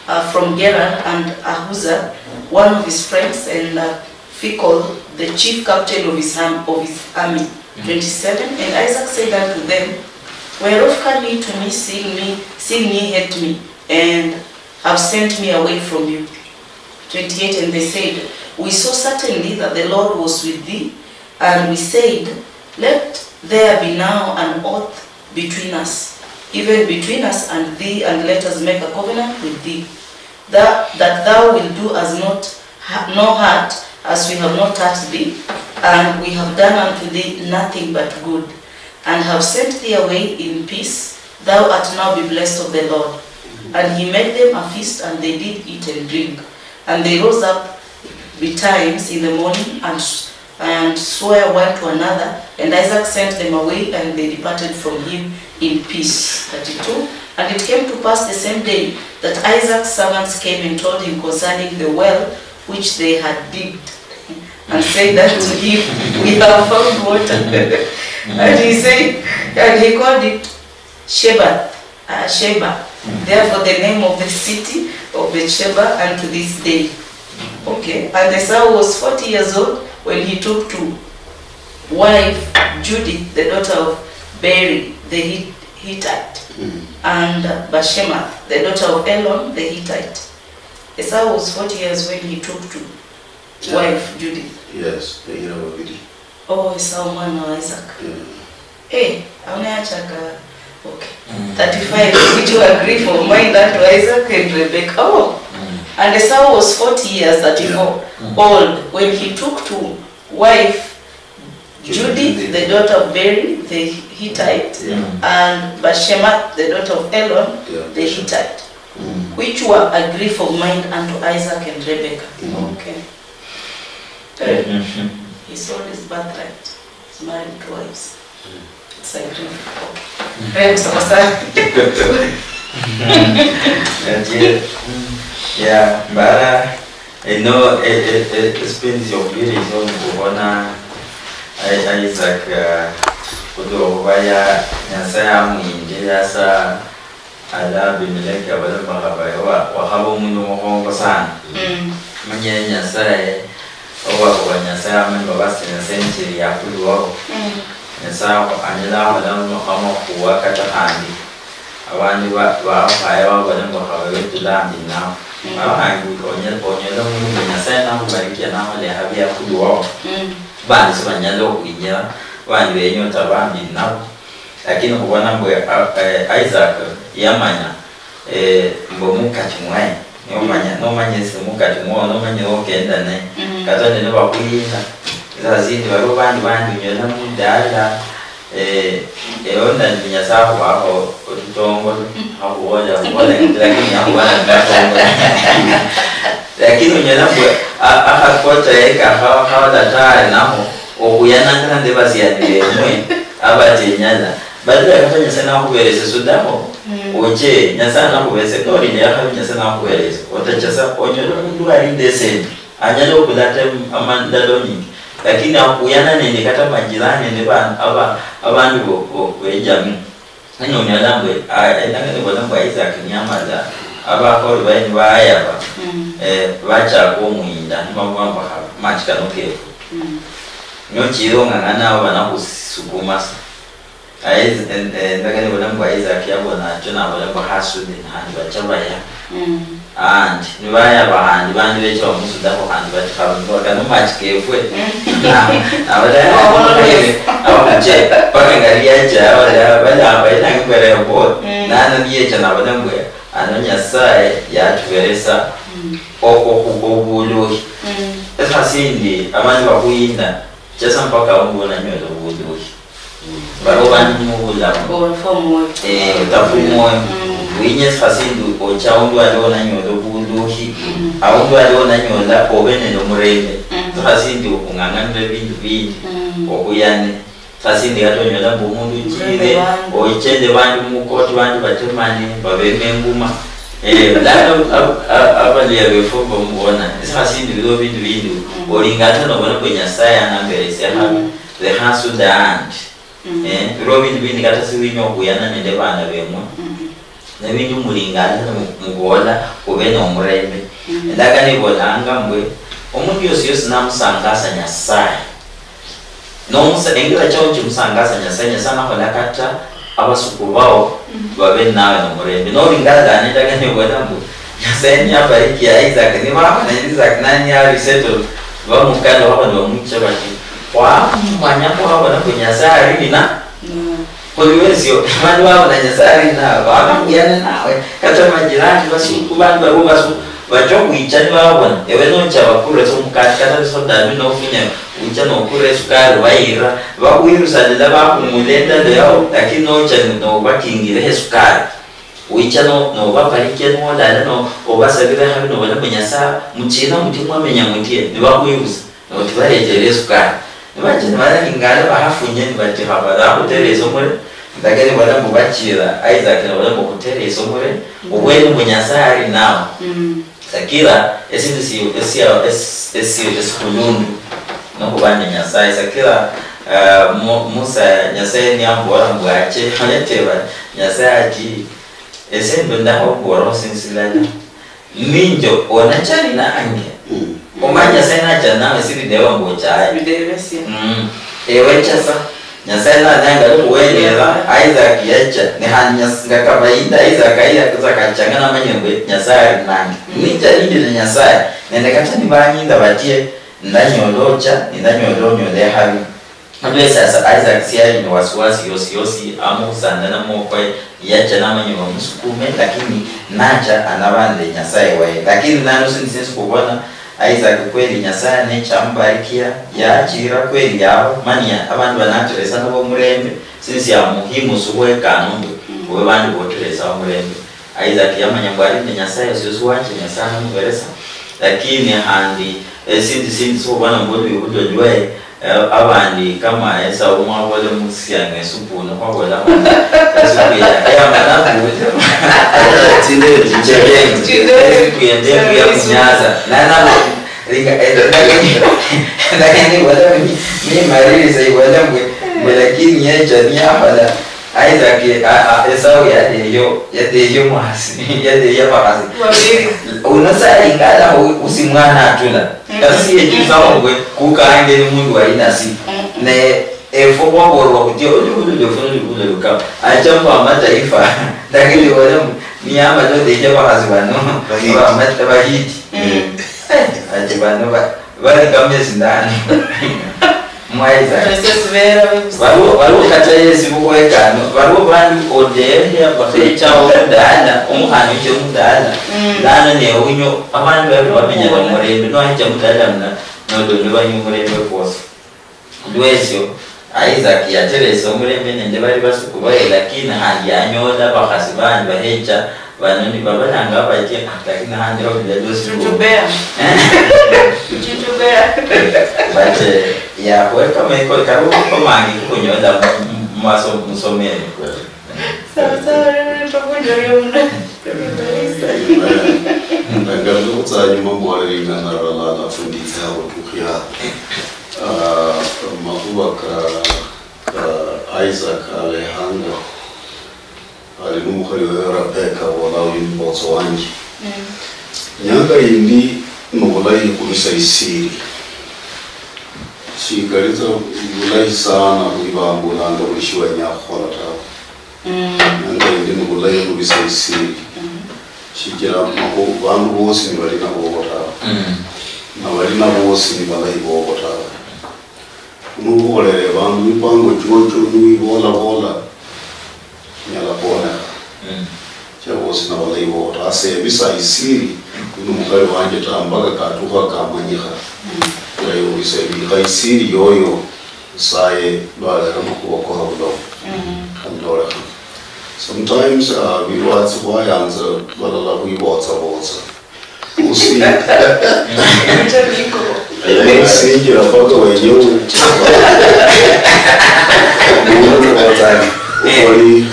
uh, from Gerar, and Ahuzzath, one of his friends, and, uh, Phicol, the chief captain of his, ham- of his army. Twenty-seven. And Isaac said unto them, Whereof come ye to me, seeing me, seeing ye hate me, and have sent me away from you? Twenty-eight. And they said, We saw certainly that the Lord was with thee, and we said, Let there be now an oath between us, even between us and thee, and let us make a covenant with thee, that, that thou wilt do us not ha- no hurt, as we have not hurt thee, and we have done unto thee nothing but good, and have sent thee away in peace. Thou art now be blessed of the Lord. And he made them a feast, and they did eat and drink. And they rose up betimes in the morning, and, and sware one to another, and Isaac sent them away, and they departed from him in peace. Thirty-two. And it came to pass the same day that Isaac's servants came and told him concerning the well which they had digged, and said unto him, We have found water. And he said, and he called it Shebath, uh, Sheba. Therefore the name of the city of Beersheba unto this day. Okay. And Esau was forty years old when he took to wife Judith, the daughter of Beeri the Hit- Hittite, and Bashemath, the daughter of Elon the Hittite. Esau was forty years when he took to wife Judith. Yes, the year of Obedi. Oh, Esau mwana wa Isaac. Eh, auna yachaka. Okay. Thirty-five, which were grief of mine unto Isaac and Rebekah. Oh. And Esau was forty years, thirty-four, old when he took to wife Judith, the daughter of Beeri the Hittite, and Bashemath, the daughter of Elon the Hittite, which were a grief of mine unto Isaac and Rebekah. Okay. Eh, he sold his birthright. He's married twice. It's a grief. Okay. Eh, sawa sawa. Ati, yeah, mbara, eno, e- e- e- esipindi siokubwire isio nikubona I- Isaac, uh, khuduha khuba ya Nyasaye amwinje yasa Ala Abimeleki abole mbu akhaba wa-, wakhaba omundu mukhongo sana. Mm. Manye Nyasaye, obwako bwa Nyasaye, amanye mbu basi Nyasaye nichiri yakulu wabo. Mm. Nyasaye akho-, anyala akhola ama-, amakhuwa kata khandi abandu ba-, bakhaya babole mbu akhaba betula ambi nabo. Mm. Awo khandi onyala, onyola omundu mbu Nyasaye nakhubarikia nakhola ekhabi yakulu wabo. Mm. Bandi sibanyala okhwinyira, bandi benyota bambi nabo. Lakini khubona mbu, eh, eh, Isaac yamanya, eh, mbu mukati mwaye. Nomanya, nomanya esi mukati mwao, nomanya okenda naye. Mm. Kata nende bakhuyinda. Saa zindi baliwo bandi, bandi unyola mudala, eh, ewe nandi Nyasaye akhubakho otutongolo, akhubola, akhubola, lakini akhubola ngatongolo. Lakini unyola mbu, a-, akhakocha yeka kha-, khaola tayari nakho, okhuyananga nende basiani bemwe, abatenyala. Badala kata Nyasaye nakhuberese sudaho, mm, oche, Nyasaye nakhuberese, nolinde yakhabi Nyasaye nakhuberese, otachesa, onyola omundu alinde esendi, anyala okhulata em-, amandalo nyingi. Lakini akhuyana nende kata majirani nende ban-, aba-, abandu bo, bo, bejamii. Yaani onyola mbu, ah, endanga nibona mbu Isaac niyamala, abakholi baye nibayaba, mm, eh, bachaka omwinda, nibamuwa mbu, "Kha machi kano kefu." Mm. Nochira ong'ang'ana abo banakhusukuma sa. Aye, en-, eh, endanga nibona mbu Isaac yabona atyo, nabola mbu, "Khasude, khandi bacha baya." Mm. Andi, nibayaba khandi bandu becha bamusudakho khandi bati, "Khabe mbu kano machi kefwe." Mm. Na-, nabola, "Abamuche, paka ngari yacha, abala, bala, bayinanga mbu Rehoboth." Mm. Nano niyecha nabola mbu, "Ano Nyasaye yatuberesa, mm, o-, o-, obuluhi." Mm. Ekhasi indi, abandu bakhuyinda, chesa mpaka abundu onanyola obuluhi. Baliwo bandu mubulamu. Otafa omwoyo. Eh, otafa omwoyo. Mm. Winye sikha sindu ocha awundu aliwo nanyola obuluhi. Mm. Awundu aliwo nanyola obe nende omurembe. Mm. Sikha sindu ung'ang'anire ebindu bindi. Mm. Okhuyane. Sikha sindi kata onyola mbu omundu uchire, ochende bandu mukoti, bandu batemane, babeme enguma. Eh, lano ab-, ab-, abaluya befu bamubona. Sikha sindi biliwo bindu bindi. Mm. Olingata nobona mbu Nyasaye anamberesia khabi. Mm. Lekha nsude ahandi. Mm. Eh, biro bindi bindi kata siwinya okhuyana nende bana bemwe. Mm. Nebindu mulingana mu-, mubola khube nomurembe. Mm. Endagano ibolanga mbwe, omundu yosi yosi namusangasa Nyasaye. Nomusa-, engira chao chimusangasa Nyasaye, Nyasaye nakhola kata abasuku bao, mm, babe nawe nomurembe. Nolingana endagano ibola mbu, Nyasaye niyabariki ya Isaac, nibaba na Isaac nani ali settled, bamukala waba nibamwicha bati, "Khwamumanya khwabona mbu Nyasaye ali nina." Mm. Khuli wesio, bandu babona Nyasaye ali ninawe, babakhuyana nawe, kata majirani, basuku, bandu baliwo basuku, bacha okhwicha nibabona, ewe nocha bakuresa omukati, kata bisoda bino nofunya, wicha nokura esukari, bayira, bakhuyirusa lala, bakhung'ula endalo yao, lakini nocha nobakingire esukari. Wicha no-, nobapalikia niwolala no-, obasabira habi nobola mbu, "Nyasaye, muchina muti mwamenya mutie?" Nibakhwirusa, noti barechera esukari. Nibacha nibalingala bahafunye nibatikha bala khuteresa omure-, ndakani bola mbu bachira, Isaac nabola mbu khuteresa omure, mm, obwene mbu Nyasaye ali nawo. Mm. Sakira, esindu si-, esia-, es-, esi-, esikhulundu, nokhuba nende Nyasaye. Sakira, eh, Mu-, Musa, Nyasaye niyamubola mbu ache, yateba Nyasaye ati, "Ese mbu ndakhubola sindu silala. Ninjo onachali nange." Mm. Omanye Nyasaye nachali nawe, sibideba mbu ochaye. Bidebesia. Mm. Ewe cha sa. Nyasaye nanyanga ari khuwelela, Isaac yacha. Ne khandi Nyas-, nga kawaida, Isaac, Isaac achanga namanya mbu Nyasaye ali nange. Mm. Ninja nindi ne Nyasaye. Nende kata nibanyinda batie, ndanyola ocha, nindanyola onyola ekhabi. Mundu wesi asa-, Isaac siyali nende wasiwasi yosi yosi, amukhusanda namokwe, yacha namanya bamusukume, lakini nacha anaba nende Nyasaye waye. Lakini nano sindi sinsi khubona, Isaac kweli Nyasaye necha amubarikia, yachirira kweli yaba, mani ya-, abandu banateresa nabo omurembe, sinsi ya muhimu sukhwekano mbu, mm, khube bandu boteresa omurembe. Isaac yamanya mbu ali nende Nyasaye, osiosi wache Nyasaye anamuberesa. Lakini khandi, eh, esindu sindi sikhubona mbu lwibulo lwe, eh, abandi kama Esau mwabole musianga esupu, nokhwabola mbu esupu ya, ya manabu. Chindebe. Chindebe. Esupu yende ya Munyaza. Nana ringa, eh, lakini, lakini wala mi, mi mariri sa wala mbu, mbu lakini yecha niyakhola. Isaac, a, a, Esau yadeyo, yadeyo mwasi, yadeyo abakhasi. Babiri. Uno salinga alaho usi mwana atula. Mhm. Kasi yechusaho ngwe kukange ni mundu wali nasi. Mhm. Ne efwe khwabolwa khutia, uli bululu efwe nuli bululu kama. Acha mbu amataifa, lakini wale mu-, niyamala odeche abakhasi bano, Bahiti. Bamata bahiti. Mhm. Eh, ati bano ba-, bali kama esindano. Mwayiza. Fwesi sibera bebusa. Waliwo, waliwo kata yesi bukhwekano, waliwo bandu odeya bakhechawo mudala, omukhana uche mudala, mm, lano ne unyo, abandu bali bamenya bamurembe, nwacha mudala muna, nodole banyu murembe kwosi. Lwesyo, Isaac yateresa omurembe nende bali basuku baye, lakini khandi yanyola bakhasi bandi bahecha, bano nibabalanga bache, lakini khandi babula lwesi. Tutubea. Tutubea. But, eh, yakhweka meko, karibu komangi kukunyola mu, mu, mu maso musomere. Sawa sawa, rero twakunyoria muno. Amen. Ndangaruka khutsa nyuma mbole lingana lala, alafu nditse awo tukhia. Ah, makhuwa ka, ka Isaac alehanga, ali numukhali wewe Rebecca, abola uyu mbotso wanje. Mm. Nyanga yindi nobulayi khubisa isiri. Shikali tsa bulayi sana khwibambulanga buli shiwenya khukhola tawe. Mm. Nanga indi nobulayi khubisa isiri. Mm. Shichira makhu-, bandu bosi nibali nabobo tawe. Mm. Nabali nabosi nibalayi bobo tawe. Nubolere bandu mipango chocho niwibola bola, nyala khwonekha. Mm. Chia bosi nabalayi bobo tawe. Ase ebisa isiri, uno mukhali wanje ta, mpaka katukha kamanyikha. Mm. Naye obisa ebikha isiri yoyo. Nyasaye lwalera amakhuwa ko habulao, mm, khalolekha. Sometimes, ah, bilwatsi khwayanza balala khwibotsa botsa. Usi-, usinjira paka wenyewe. Mundu mubotsa, eh, oli,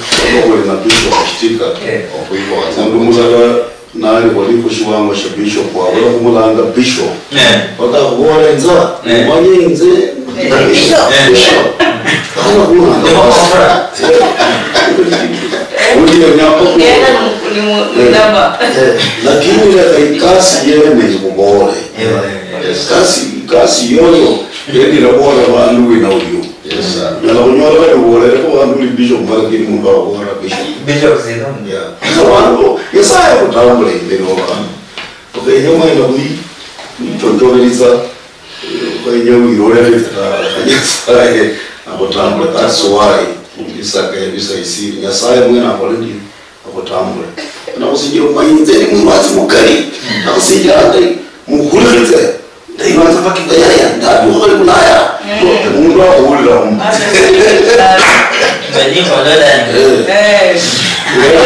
oli na bishop shitika, eh, okhwibotsa. Mundu mulala Nali khuli khushiwango shia bishop, wabula khumulanga bishop. Eh. Paka akhubola inza, eh, umanye inze, eh, bishop, eh, bishop. Hana khulanga basi. Uli ya nyamba ku-, eh, eh, lakini leka ikasi yene ikhubole. Eh, eh, eh. Ikasi, ikasi yoyo, yene ilabola bandu wina uyu. Yes, sir. Nyala khunyola bali ubolere khu bandu uli bishop, lakini mundu akhubora bishop. Bishop sino. Yeah. So bandu, Nyasaye akhutambule imberi wa bandu. Okhenya omwenda bwi-, bwichonjobelitsa, okhenya wirolere, Nyasaye akhutambule. That's why bisaka ebisa isiri. Nyasaye mwene akhole ndi? Akhutambule. Nakhusinjira omanyinze ni mulwatsi mukali. Nakhusinjira ati, mukhulitse. Ndaibanza mpaka yaya, ndadukha bali Bulaya. Mm. Mundu akhulira mu. Asa sasa. Nze nikholola. Eh. Eh.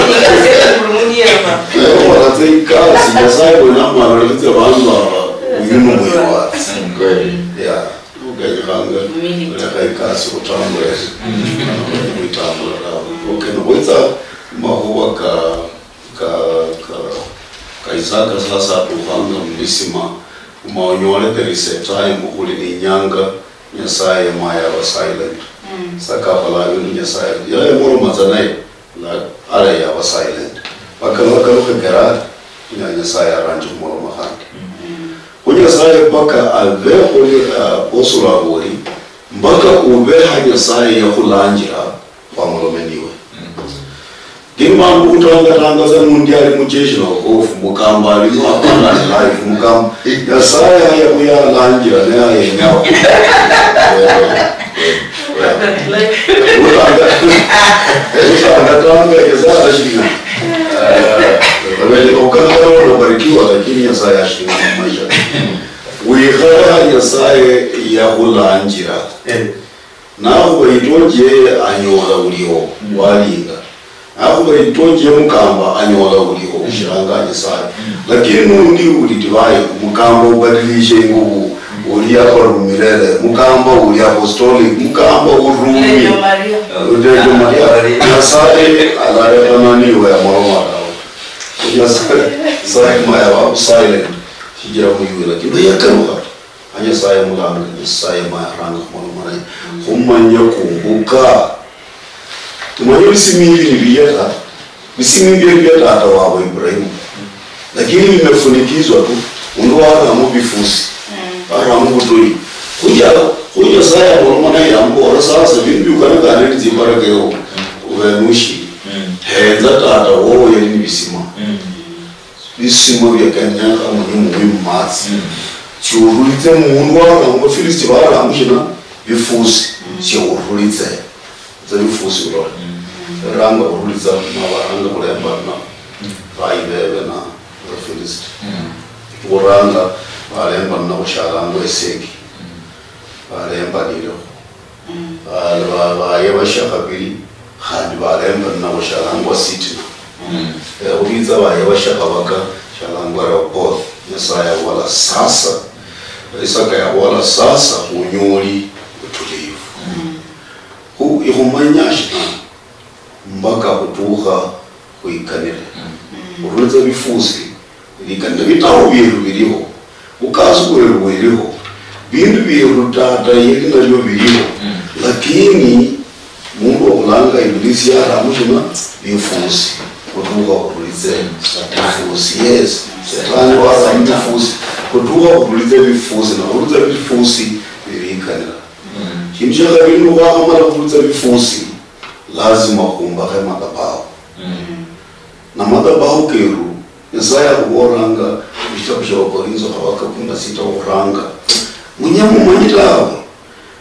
Nikase buli mundu yema. Eh, olatse ikasi, Nyasaye bwene amwalolekhetsa bandu aba, uyu ni mwirwatsi. Mm, kweli. Yeah. Ukenyekhanga, mm, lekha ikasi khutambule. Mm. Khwitambula tawe. Okay, nokhwitsa makhuwa ka, ka, ka, ka Isaka sasa atukhanga mubisima, ma onyole there is a time khuli ni inyanga Nyasaye ma yaba silent. Mm. Isaka akhola bindu Nyasaye. Yali yamuloma tsa naye. Na, ara yaba silent. Bakali bakalukhe Gerari, nya Nyasaye aranje khumuloma khandi. Mm. Khu Nyasaye mpaka abe khuli, ah, Apostle aboli, mpaka ube ha Nyasaye yakhulanjira, khwamulome niwe. Mm. Lakini bandu khutangatanga sa nundi ali mujeshi na wokofu, mukamba alimo hapana life, mukamba Nyasaye aya khuyalanjira ne ayenyaho. Utanga, utanga, utanga, Nyasaye arashinga. Eh, ukakhala unabarikiwa, lakini Nyasaye ashinga mu maisha. Wikhale ha Nyasaye yakhulanjira. Eh. Nakhuba itoji yeye anyola ulio, mm, walinga. Nakhuba itoji ya mukamba anyola ulio, mm, ushiranga Nyasaye. Mm. Lakini nundi uli divai, mukamba ubadilishe inguvu, mm, uli hapa milele, mukamba uli apostolic, mukamba urumi. Lejo Maria. Lejo Maria. Maria. Nyasaye alareka nani we amoroma tawe. Nyasaye, Nyasaye maya wa silent. Shijira muyuwe, lakini yakalukha. A Nyasaye mulanga, Nyasaye ma yaranga khumoloma naye. Khumanya kumbuka. Manya ebisimu hivi ni bia ta, bisimu hivi bia tata wabo Ibrahimu, lakini vimefunikizwa tu, mundu waramo bifusi, waramo butoi. Khuja, khuja Nyasaye amuloma naye ambola, "Sasa bindu biukanakana ni zimbaraka ewo, ubenushi, henza tata wowo yali ni bisima." Bisima bia kenyakha munye muwi mumatsi. Chiurulitse mundu waramo, Filisti baramo shina? Bifusi. Chiurulitse. Tsa bifusi ulole. Ranga urulitsa, na baranga kulemba na. Baibebe na Filisti. Uranga balemba na kushalanga eseki. Balemba ndio. Ba- ba- bayebasha khabili, khandi balemba ninabo shalangwa sitina. Eh, khubitsa bayebasha khabaka shalangwa Rehoboth. Nyasaye yabola, "Sasa." Isaka yabola, "Sasa khunyoli utulivu." Khu ikhumanya shina mpaka khutukha khwikanire. Khurulitsa bifusi, likanire, bitabu byeru biliho, bukasi bweru bweliho, bindu byeru tata yeli nabyo biliho, lakini mundu okhulanga Ibilisi yaramushina bifusi, khutukha khurulitse bifusi. Yes, Shetani waramu bifusi, khutukha khurulitse bifusi, na khurulitsa bifusi bilikanira. Shindu shia khabili, nikhwakhamala khurulitsa bifusi, lazima khumbakhe madhabahu. Na madhabahu keru, Nyasaye akhubolanga mushitabu shia Wakorintho khabaka kumi na sita okhuranga, "Munye mumanye tawe,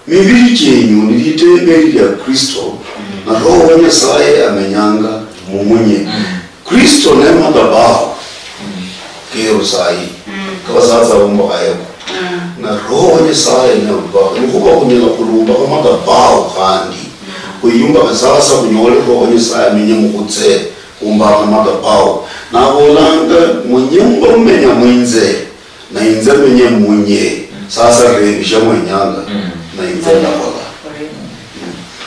mibiri chienyu ni litembeli lia Kristo, na Roho wa Nyasaye amenyanga mumunye." Kristo ne madhabahu keru sayi, kabasatsa bombokha yeko. Na Roho wa Nyasaye ne madhabahu. Nikhuba khunyala khulumbakha madhabahu khandi, khwiyumbakhe sasa, khunyole Roho wa Nyasaye amenye mukhutse. Khumbakha madhabahu. Nabolanga, "Munye muba mumenya mwinze, na inze menye munye." Sasa rebisha mwenyanga, na inze ndakhola.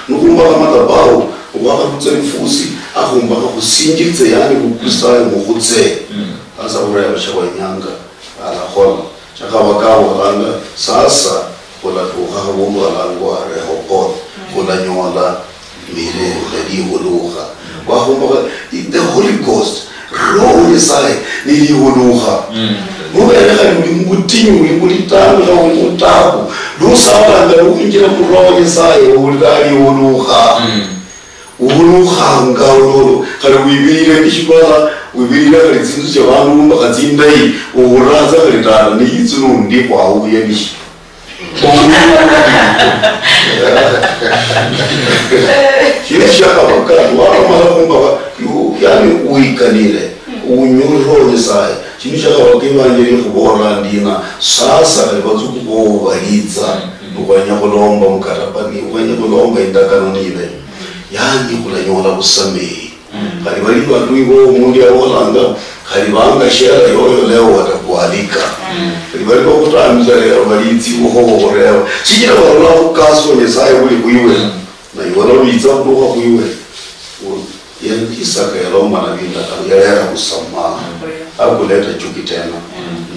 Nikhumbakha madhabahu, okhwakharutsa lifusi, akhumbakha khusinjitse, yani khukusaye mukhutse. Sasa khurebisha mwenyanga. Alakhola. Shakhabaka abolanga, sasa khulatukha habundu halangwa Rehoboth, khulanyola mirembe, likhulukha. Khwakhumbakha, the Holy Ghost, Roho Nyasaye, nilikhulukha. Nubere khali uli mubutinyu, uli mulitambikha, uli mutabu, lusalanga luwinjira mu Roho Nyasaye, owulira likhulukha. Ulukhanga olwolo, khali wibilile eshibala, wibilile khali tsinzu tsia bandu bombakha tsindayi, uhuranza khali tata, ni yitsu nundi khwauya nishi. Shindu shiakhabaka, waramala khumbakha, yu- yani, wikanile, unyolere Nyasaye. Shindu shiakhabaka, Evanjeli ikhubolera ndina, sasa khali batsuku bobo balitsa, nikhwenya khulomba mukatabani, khwenya khulomba indakano nibe. Yani, khulanyola busamehi. Khali bali bandu ibo omundu yabolanga, khali banga shera yoyo leo watakualika. Khali bali bakhutambisa lero balitsi ibo khuba khureba. Shichira barula khukasi wa Nyasaye buli khwiwe. Na iwe lwitsa khudukha khwiwe. U- ya- Isaka yalomba na bindakano, yalera msamaha. Hakuleta chuki tena.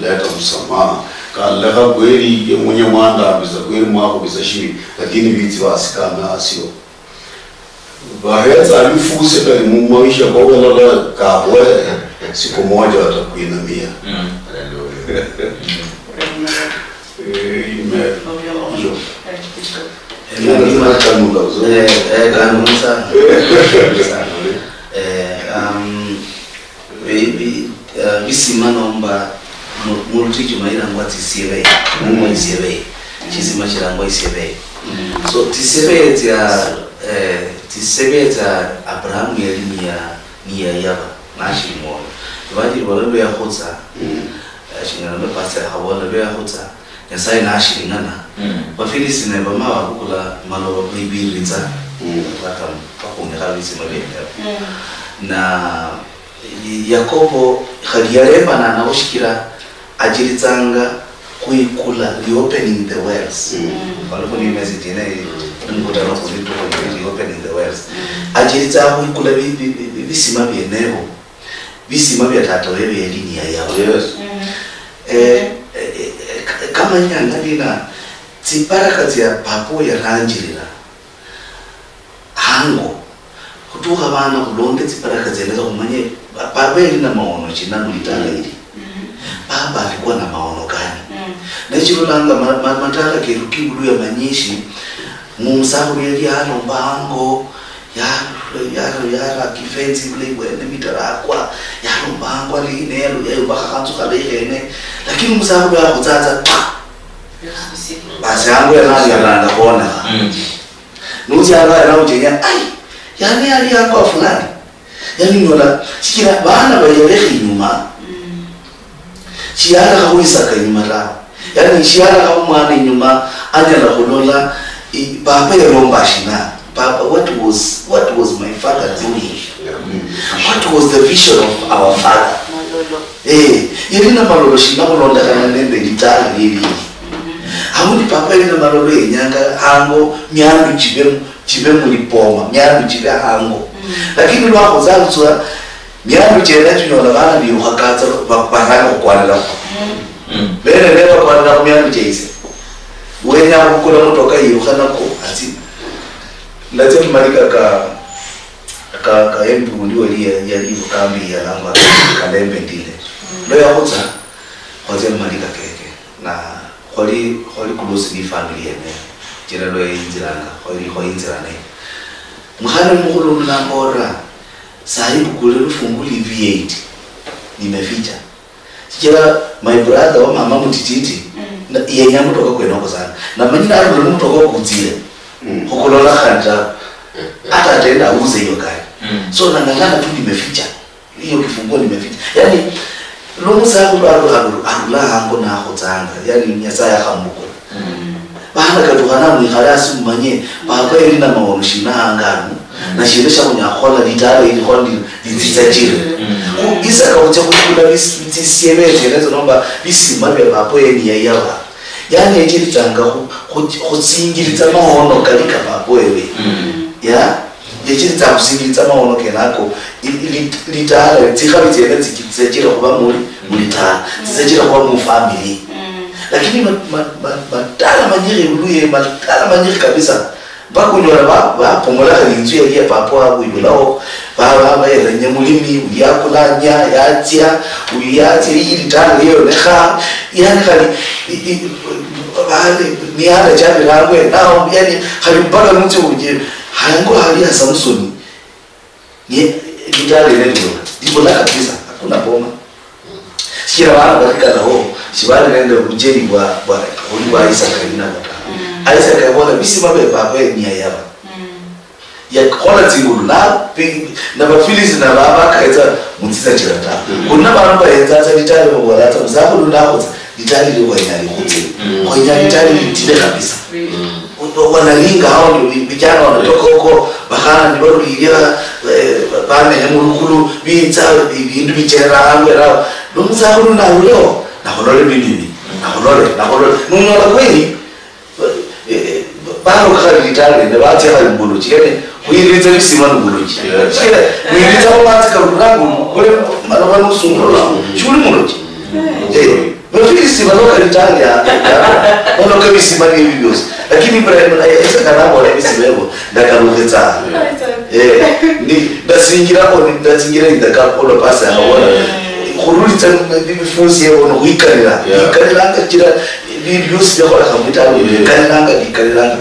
Leta msamaha. Kalekha kweli ye mwenye mwandambiza kweli mwakhubisa shibi, lakini bitsi basikame asio. Bahetsa lifusi khali mu maisha kobolola kabwe, siku moja watakuinamia. Hallelujah. Amen. Ndio. Ndio. Ndio, lazima kanula, uzoe. Eh, eh, kanula sana. Sana. Eh, um, Bi- bi- eh, bisima nomba mu- mulutichi mailangwa tsisiebe, nomba isiebe, chisima chilangwa isiebe. So tsisiebe tsia, eh, tsisiebe tsia Abrahamu yali niya niyayaba nashili mwoyo. Evanjili bola lweyakhutsa, eh, shingana lwe pastor yakhabola, lweyakhutsa, Nyasaye nashiling'ana, Bafilisti ne bama babukula maloba khwibiritsa, baka- bakhumikha bisima bienebo. Na Yakobo khali yarembana nabo shichira achiritsanga khwikula, reopening the wells. Khwali khuli message yene, nimukutano khuli tukhuli reopening the wells. Achiritsa khwikula bi- bi- bi- bi- bisima bienebo, bisima bia tata wewe yali niyayaba. Yes. Eh, eh, eh, ka- kama inyanga ndina, tsibaraka tsia papa yaranjirira hango, Tukha bana khulonde tsibaraka tsienetso khumanye ba-, baba yali na maono shina mulitala ili. Baba alikuwa na maono gani? Nechilolanga ma-, ma-, matala keru kibulu ya manyishi, mumusakhulu yali alomba hango, ya-, ya-, yaraka ifensi bulayi bwene mitarakwa, yalomba hango ali nelo, yayumbakha khanzu khalayi khene, lakini umusakhulu yakhutsatsa, basi hango yali alanga khonekha. Nutsia hango yali nauchenya, ai, yani yali hango fulani. Yani nyola, shichira bana bayalekha inyuma, shiyalekha khwisaka inyuma tawe. Yani shiyalekha omwana inyuma anyala khulola, i-, papa yalomba shina? Papa, what was, what was my father doing? What was the vision of our father? Eh, yali na malolo shina khulondokhana nende litala lili? Aundi papa yali na malolo yenyanga hango miandu chibe, chibe mulipoma, miandu chibe hango. Lakini lwakhutsatsa miandu chiene chinyola bana biukhakatsa ba-, baranga khukwanirako. Bene ne bakwanira khu miandu chiaise. Wenya khukula mutoka yiukha nako atsi. Ndatsia mumalika ka, ka, ka M P undi wali ya-, yali Bukambi yalangwa Kalembe Ndile. Lwa yakhutsa, khwatsia mumalika keke. Na khwali, khwali close ni family yene. Chira lwa yinziranga, khwali, khwayinzirane. Mukhana mukhulu uno nambolera, "Sahi bukule lufungu li V eight, nimeficha." Sichira my brother wa mama mutititi, na-, yenya mutoka kwenoko sana. Na manyi narule mutoka okutsire, khukulola khandi tawe. Hata ataenda auze hiyo gari. So nang'ang'ana tu nimeficha. Hiyo kifunguo nimeficha. Yani, lwo musakhulu aru-, aru-, arula hango nakhutsanga. Yani, Nyasaye akhamubukula. Bana katukhana mwikhale hasi mumanye, papa yali na maono shina hanga hanu, na shindu shia khunyala khukhola litala ili khwa ndi-, litsitsachire. Khu Isaka khutsia khubukula bis-, tsisiebe tsienezo nomba bisima bia papa yali yayaba. Yani yachiritsanga khu-, khu-, khutsinjilitsa maono kali ka papa wewe. Ya? Yachilitsa khusingilitsa maono kenako, i-, i-, lit-, litala, tsikhabi tsiene tsiki-, tsiachile khuba muli, mulitala, tsiachile khuba mufamily. Lakini ma-, ma-, ma-, matala manyikhi ibuluye, matala manyikhi kabisa. Mpaka unyola ba-, bapomola khali inzu yali ya papa wabwe ibulaho, ba-, ba-, bayerenya mulimi, uyu yakulanya, yatsia, uyu yatsia, iyi litala liyonekha, yani khali, i-, i-, bali, mianda chabirangwe, nao, yani khali mpaka nutsia uje, Hango hali ha Samsoni, ni litala lene libula. Libula kabisa, hakuna boma. Shichira bana bakhikalaho, shibali nende obucheni bwa, bwa, buli bwa Isaka yina bata. Isaka yabola, "Bisima bia papa ni yayaba." Yakhola tsingulu, na, pi-, na Bafilisi na ba-, bakaetsa mutsisa chira ta. Kuna bandu baenza tsa litala babola tsa, "Musakhulu nakhutsa, litala lili khwenya likhutse." Khwenya litala litile kabisa. Wanalinga hao ndio vi-, vijana wanatoka huko, bakhana nibarulirira, eh, bamehe mulukulu, bitsa, ibindu bichera hango erao. Nomusakhulu naruleo, nakhulole bindu ibi, nakhulole, nakhulole. Nunyola kweli, eh, eh, baroka khali litala lene, batsia khali mubuluchi, yani, khwiritsa bisima nubuluchi. Shikira, wiritsa amatsi karulira ngulu, kule maloba nusungula, shuli muluchi. Eh. Bafilisi baloka litala lia, lia, baloka bisima biebi biosi. Lakini Ibrahim naye, Isaka nabola bisima ebio, ndakalukhe tsa. Eh, ni, ndasingira ko, ni, ndasingira in the cup, all of us, akhabola, khurulitsa bifunsi ebo, no khwikalira. Khwikaliranga chira, bindu biosi biakholekha mwitala, khwikaliranga, khwikaliranga.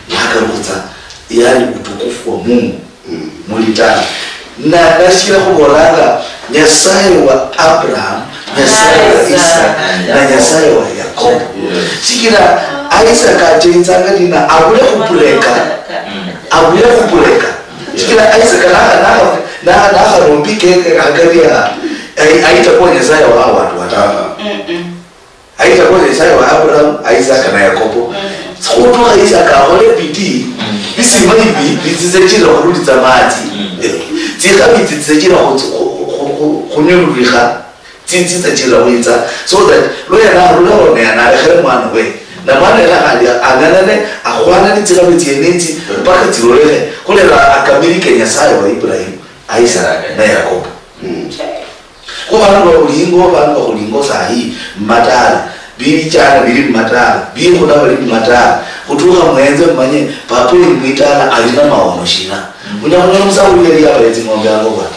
Yakalukha tsa, yani utukufu wa Mungu. Mulitala. Na, nashira khubolanga, Nyasaye wa Abraham, Nyasaye wa Isaac, na Nyasaye wa Yakobo. Sikira Isaac achenzanga nina, abule khupuleka. Abule khupuleka. Sikira Isaac nakha, nakha, nakha, nakharombi keke hakari ya, ai-, aita kwa Nyasaye wa watu watano. Aitako Nyasaye wa Abraham, Isaac na Yakobo. Khutukha Isaac akhole bidii, bisima ibi bitsitsachira khurulitsa matsi. Tsikhabi tsitsitsachira khu-, khu-, khu-, khu-, khunyululikha, tsi-, tsitsachira khwitsa. So that lwa yena arulaho ne yena alekhere mwana we. Na mwana yena khandi ang'ang'ane, akhwana ni tsikhabi tsienetsi, mpaka tsilolekhe. Khulera akamilike Nyasaye wa Ibrahim, Isaac na Yakobo. Kho bandu ba buli ingo, bandu ba khuli ingo sahi, mumatala, bichana bili mumatala, bikhula bali mumatala, Khutukha mwenze mumanye papa uyu mwitala ali na maono shina. Unyala khunyola omusakhulu yali yabaya tsing'ombe hango bwana.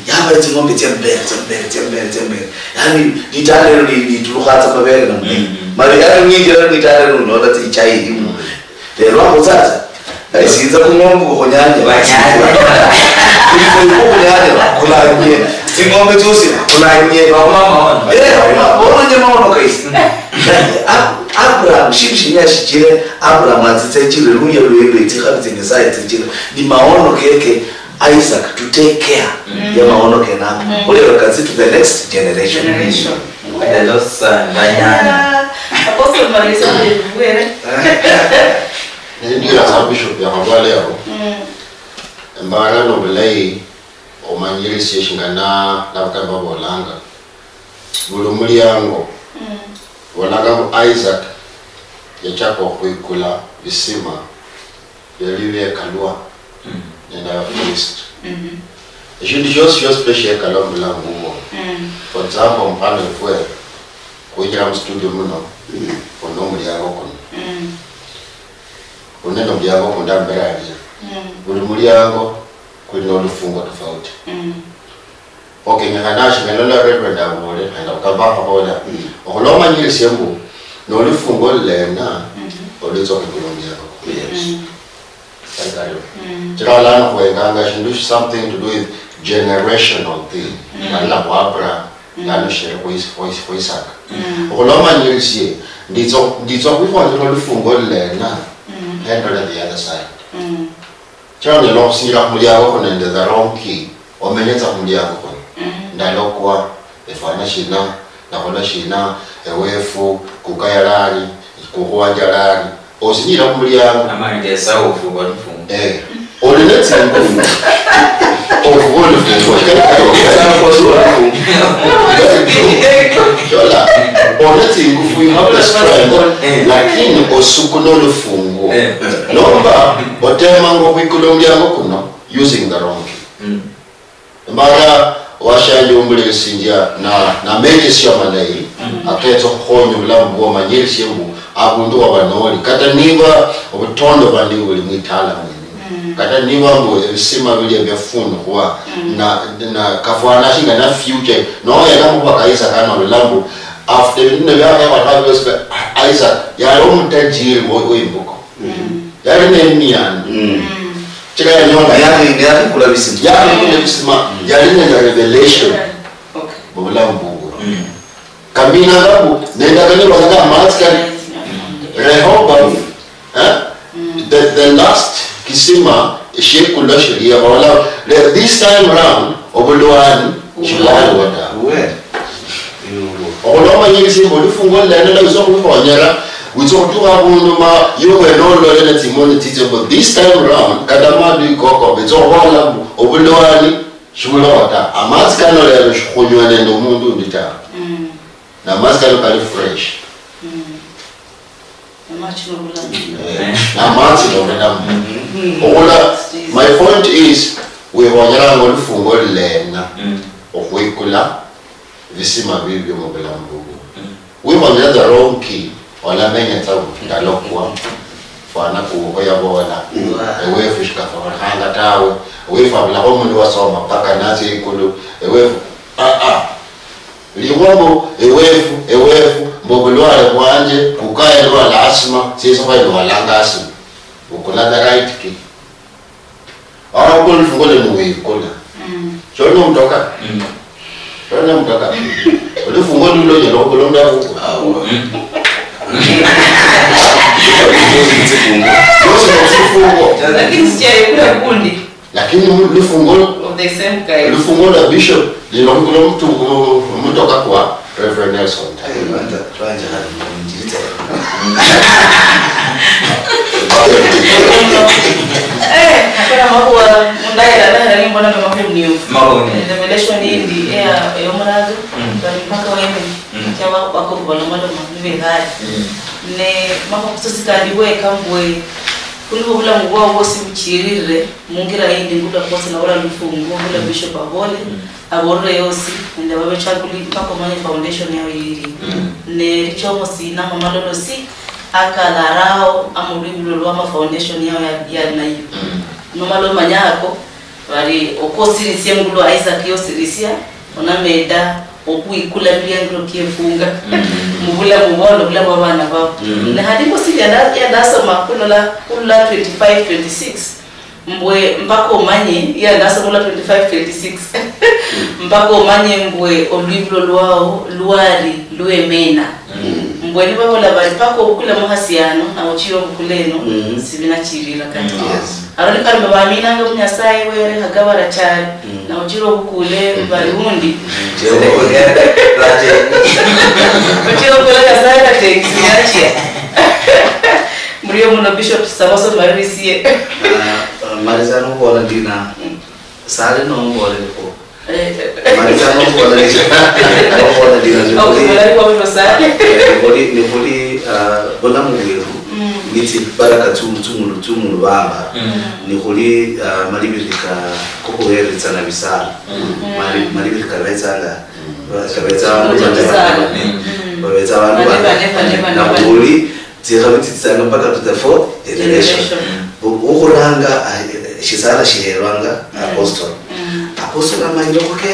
Yabaya tsing'ombe tsiambere, tsiambere, tsiambere, tsiambere. Yaani, litala lino li- litulukhatsa mabere namna. Mali yaani, ninjira mwitala lino unyola tsichai ilimu. Lero akhutsa tsa, esinza khung'ombe khunyanya. Khunyanya, khulanye. Tsing'ombe tsiosi, khulanye. Bamama wana. Eh, bamama, bono nyama ono kaisi. Ab- Abraham, shindu shinya shichire, Abraham atsitsa echire, luya lwelwe, tsikhabi tsia Nyasaye tsichire, ni maono keke, Isaac, to take care ya maono kenako. Khulero katsi to the next generation. Generation. Lelo sana, banyana. Apostle Marisa, Bwere. Ndio ya Bishop ya Kagwale yako. Embara no bulayi, omanyirisie shingana nabakali babolanga. Buli muliango, bolanga mbu Isaac yachaka okhwikula bisima biali biekalwa nende Abafilisti. Eshindu shiosi shiosi pe shiekalwa mubulamu bubwo. For example, mfano efwe, khwinjira mu studio muno, khuli nomuliango kuno. Khuli nende omuliango kundi amberi alia. Buli muliango kuli nolufungo tofauti. Okenyekhana shingana lwa Reverend abole, khandi bakaba bakhabola, okhulomanyirisie mbu nolufungo lulena olwitsa okhukula omuliango kwa Yesu. Kali kario. Chira lano khwenganga shindu something to do with generational thing. Balala khu Abraham, lano shiri khu Is- khu Is- khu Isaka. Okhulomanyirisie, nditsa nditsa khwikhonyera olufungo lulena, khendole the other side. Chonyala okhusinjira khumuliango kuno nende the wrong key, omenye tsa khumuliango kuno. Ndalokwa, efwana shina, ndakhola shina, ewefu, kuka yalali, kukhu wanje alali. Osinjira khumuliango. Amani Esau ofuba olufungo. Eh. Oli netsingufu. Ofuba olufungo. Shola. Oli netsingufu, you have the strength. Lakini osukuna olufungo. Nomba otemanga okhwikula omuliango kuno using the wrong key. Mbara washanje omulesinjia na, na mechesia malayi, aketsa okhukhonya obulamu bwo, omanyirisie mbu abundu waba noli. Kata niba obutondo bandi buli mwitala mwene. Kata niba mbu ebisima bili ebiafunukhwa, na, na kafwana shinga na future, nohera mukhuba kaisa kano olola mbu, after ebindu nebiakhekha biosi, Isaac yali omutajiri wo- wembuko. Yali nemiandu. Chila yanyola. Yali- yalikula bisima. Yalikula bisima. Yali nende revelation. Okay. Mubulamu bubwo. Kamina kabu, nenda kanyolwa kata amatsi kali. Rehoboam. Eh? The, the last kisima, shiekulo shilia, bola, the- this time round, obulwani, shibwaliwo ta. Okhulomanyirisie mbu olufungo lulala witsa okhukhonyera, witsa okhutukha abundu ma iwe mwene olole netsimoni tsitsio mbu this time round, kata maadui koko betsa okhubola mbu obulwani shibuliho ta. Amatsi kano lero shikhunywa nende omundu undi tawe. Na amatsi kano kali fresh. Amachi nobulamu. Eh, amatsi nobulamu. Okhula, my point is, wikhonyeranga olufungo lulena okhwikula bisima bibio mubulamu bubwo. Wikhonyera the wrong key, olamenya tsa ndalokwa. Fwana kuko yabola. Ewefu shikafwanakhanga tawe. Ewefu abulakho omundu wasoma paka natsia ikulu. Ewefu, ah, ah. Likhuwa mbu, ewefu, ewefu, mbu obulwale bwanje, kukaye lwala asima, siesi khwali lwalanga asima. Bukula the right key. Awo okula olufungo lwe niwikula. Sholi nomutoka? Sholi nomutoka? Olufungo lulo onyala okhukula omundu akhukula? Yosi nomufungo. Lakini sichayekula kundi. Lakini mu- lufungo, of the same kind. Lufungo lwa bishop lino khukula omutu- omutoka kwa Reverend Nelson. Aye, banza twanje khali munjilitsa. Eh, nakona makhuwa mundaira, ndahera nimbona mama khuli mniofu. Makhumi. Revelation yindi, eya- eyomurazo, bali mpaka wene. Chaba bakuru balomaloma, nibekhale. Ne makhuwa kusosi kandi bweka mbwe, khuliho obulamu bwao bwosi buchirire, mungira yindi ngula kwosi nabula lufungu, ngula Bishop abole, abolere yosi, nende babechakuli mpaka omanye foundation yao yiri. Ne lichomo sina mamalolo si, Akala arao ama olwibulo lwa ama foundation yao ya- yali nayo. Nomala omanya ako, bali okosirisia ngulu Isaac yosirisia, onameda okwikula miriangiro kiefunga. Mubula mubondo bula bwa bana bao. Ne hadi mbosi yanda- yandasoma kunola kulula twenty-five, twenty-six. Mbwe mpaka omanye, ya ndasomolwa twenty-five, twenty-six. Mpaka omanye mbwe olwibulo lwao lwali lwemena. Mbwe nibabola bari paka obukule mukhasi ano, na ochire obukule eno, sibinachirira kati. Aro nikali mbu baminanga mu Nyasaye were hagabara chari, na ochire obukule bari undi. Ochire obukule Nyasaye ratengisi yachia. Murio muno Bishop Sabaso Maririsie. Malisa nobola ndina sale nombolerekho. Malisa nobola ndina nobola ndina nikhuli nikhuli bulamu bweru nitsi baraka tsumulu tsumulu bamba nikhuli malibirika kokhuheretsana bisala malibirika betsanga kabetsa abandu babetsa abandu bane nakhuli Tsikhabi tsitsanga mpaka to the fourth generation. Generation. Okhuranga shisala shiherwanga apostle. Apostle amanyire khuke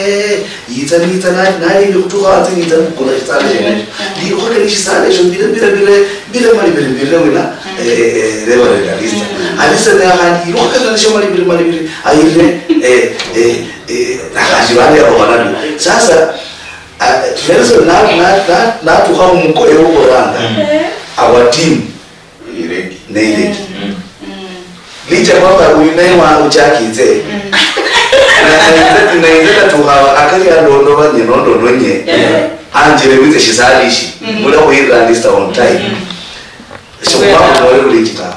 yitsa nitsa nalindi khutukha hanze nitsa khukula shisala shenesho. Ndikhuke ni shisala esho mbire mbire mbire mbire mali mbire mbire wina Reverend Alisa. Alisa naye khandi yirukhe nalesho mali mbire mali mbire ayire nakhashibandi abo banadu. Sasa Nelson natukha mumukoye wokhuranga our team neireki licha kwamba uyu naye uchakitse nainze natukha akali andondobanye nondononye anjire witse shisalishi mula khuyirira lista on time shokhubakhumole bulichi tawe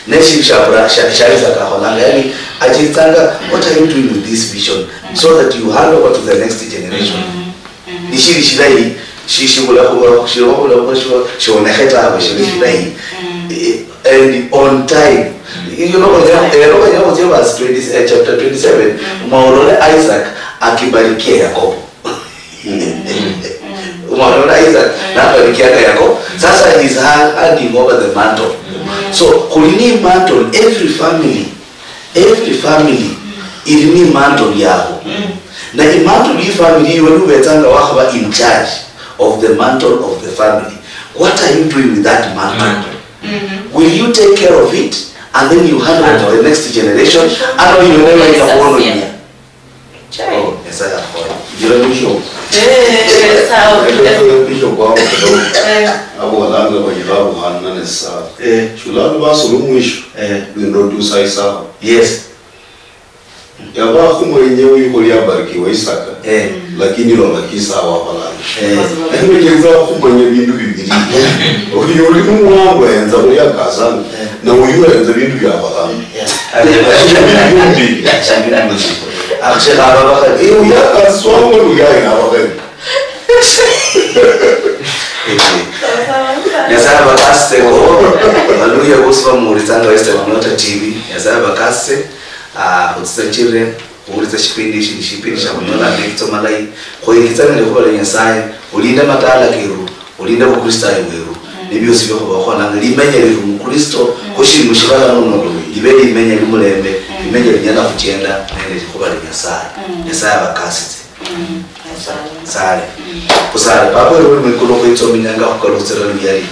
Neshindu sha Isaac akholanga, yani achitsanga, what are you doing with this vision so that you hand over to the next generation? Nishili shilayi, shishibula khuba, shibula khuba, shionekhe tawe, shili shilayi. And on time. You know, ero khutsya verse twenty, eh, chapter twenty-seven, mwaulole Isaac akibarikia Yakobo. Unaona Isaac nabarikianga Yakobo. Sasa he's ha- handing over the mantle. So khuli ni mantle, every family, every family ili ni mantle yabo. Na imantle yi family iwe nubetsanga wakhaba in charge of the mantle of the family. What are you doing with that mantle? Will you take care of it and then you hand over to the next generation? Ano iwe newe ikabono niya. Oh, Nyasaye akhoye. Njira Bishop. Eh, sawa. Bishop wako kidogo. Abolanga banyira abuhana ne sawa. Shulano basolo mwisho. Ndio tu sai sawa. Yes. Yaba khumwenya uyu khuli abarikiwa Isaka. Lakini lola kisa wabalanga. Eno yenza khumanya bindu bibiri. Uyu uli mwangu enza khuli akasanga. Na uyu enza bindu bya abakhana. Akhashekha abakhali. Uyu akaswangwa uyu ayi abakhali. Nyasaye abakasitseko. Haleluya, bosi bamuhulitsanga Western Nyota T V. Nyasaye abakasitse. Ah, khutsitsachire khuhulitsa shipindi ishi, ni shipindi shia khunyola amekitso malayi. Khweyekitsa nende khuba lia Nyasaye, khulinde matala keru, khulinde bukristayo bweru, ne biosi bia khuba khukholanga. Limenya liru mukristo, kho shili mushibala muno, libe limenya limulembe, limenya linyala khuchenda nende likhuba lia Nyasaye. Nyasaye abakasitse. Sale. Khusale. Papa weru uli mwikulu, khwitsominyanga khukalukhitsira luyali.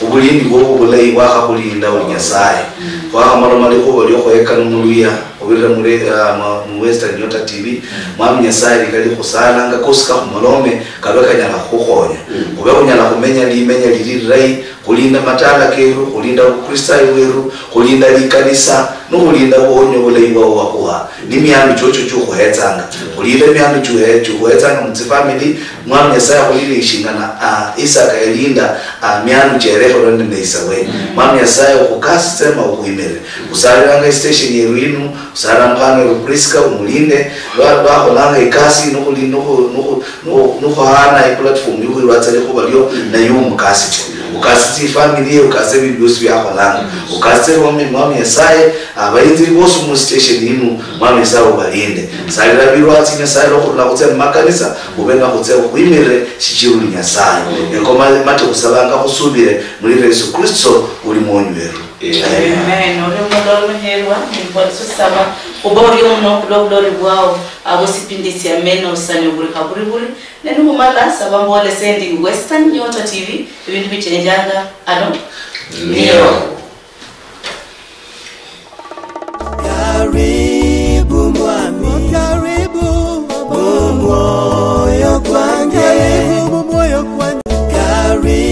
Obulindi bwobo bulayi bwakhakhulinda uli Nyasaye. Khwakhamaloma likhuba liokhwekana muluya, khubirira muli, ah, mwa- mu Western Nyota T V. Mwami Nyasaye, likali khusalanga kosi kakhumolome, kabe kanyala khukhukhonya. Khube khunyala khumenya limenya lili lilayi, khulinda matala keru, khulinda bukristayo bweru, khulinda likanisa, nikhulinda buhonyi bulayi bwao wakhuha, ni miandu chocho chiukhuhetsanga. Khulinde miandu chiuhe- chiukhuhetsanga mutsifamily, Mwami Nyasaye akhulinde shingana, ah, Isaka yalinda, ah, miandu chierekherwe nende isawe. Mwami Nyasaye okhukasitse ma okhuhimire. Khusalilanga istation yeru yinu, khusalilanga mukhanwa weru Prisca, omulinde, ba- bakholanga ikasi, nukhuli- nukhu- nukhu- nukhu- nukhuhana iplatform yokhwirwatsa likhuba lio, naye omukasitse. Ukasitse ifamily ye, ukasitse ebindu biosi biakholanga, ukasitse Mwami, Mwami Nyasaye, abayinziri bosi mu station yinu, Mwami Nyasaye obalinde. Salira birwatsi Nyasaye lwokhurula khutsia mumakanisa, ube nga khutsia khukhwimirire shichira uli Nyasaye. Engoma mate khusabanga khusubire muri Yesu Kristo uli mwonyi weru. Amen. Ori mulolo muherwa, nimbwatsa osaba khuba orio muno okhula obuloli bwao, abo sipindi sia meno sanyobulika buri buri. Ne nikhumala saba mbole sending Western Nyota T V, ebindu bichenjanga ano. Nio. Karibu mwami, karibu mumwoyo kwange, karibu mumwoyo kwange, karibu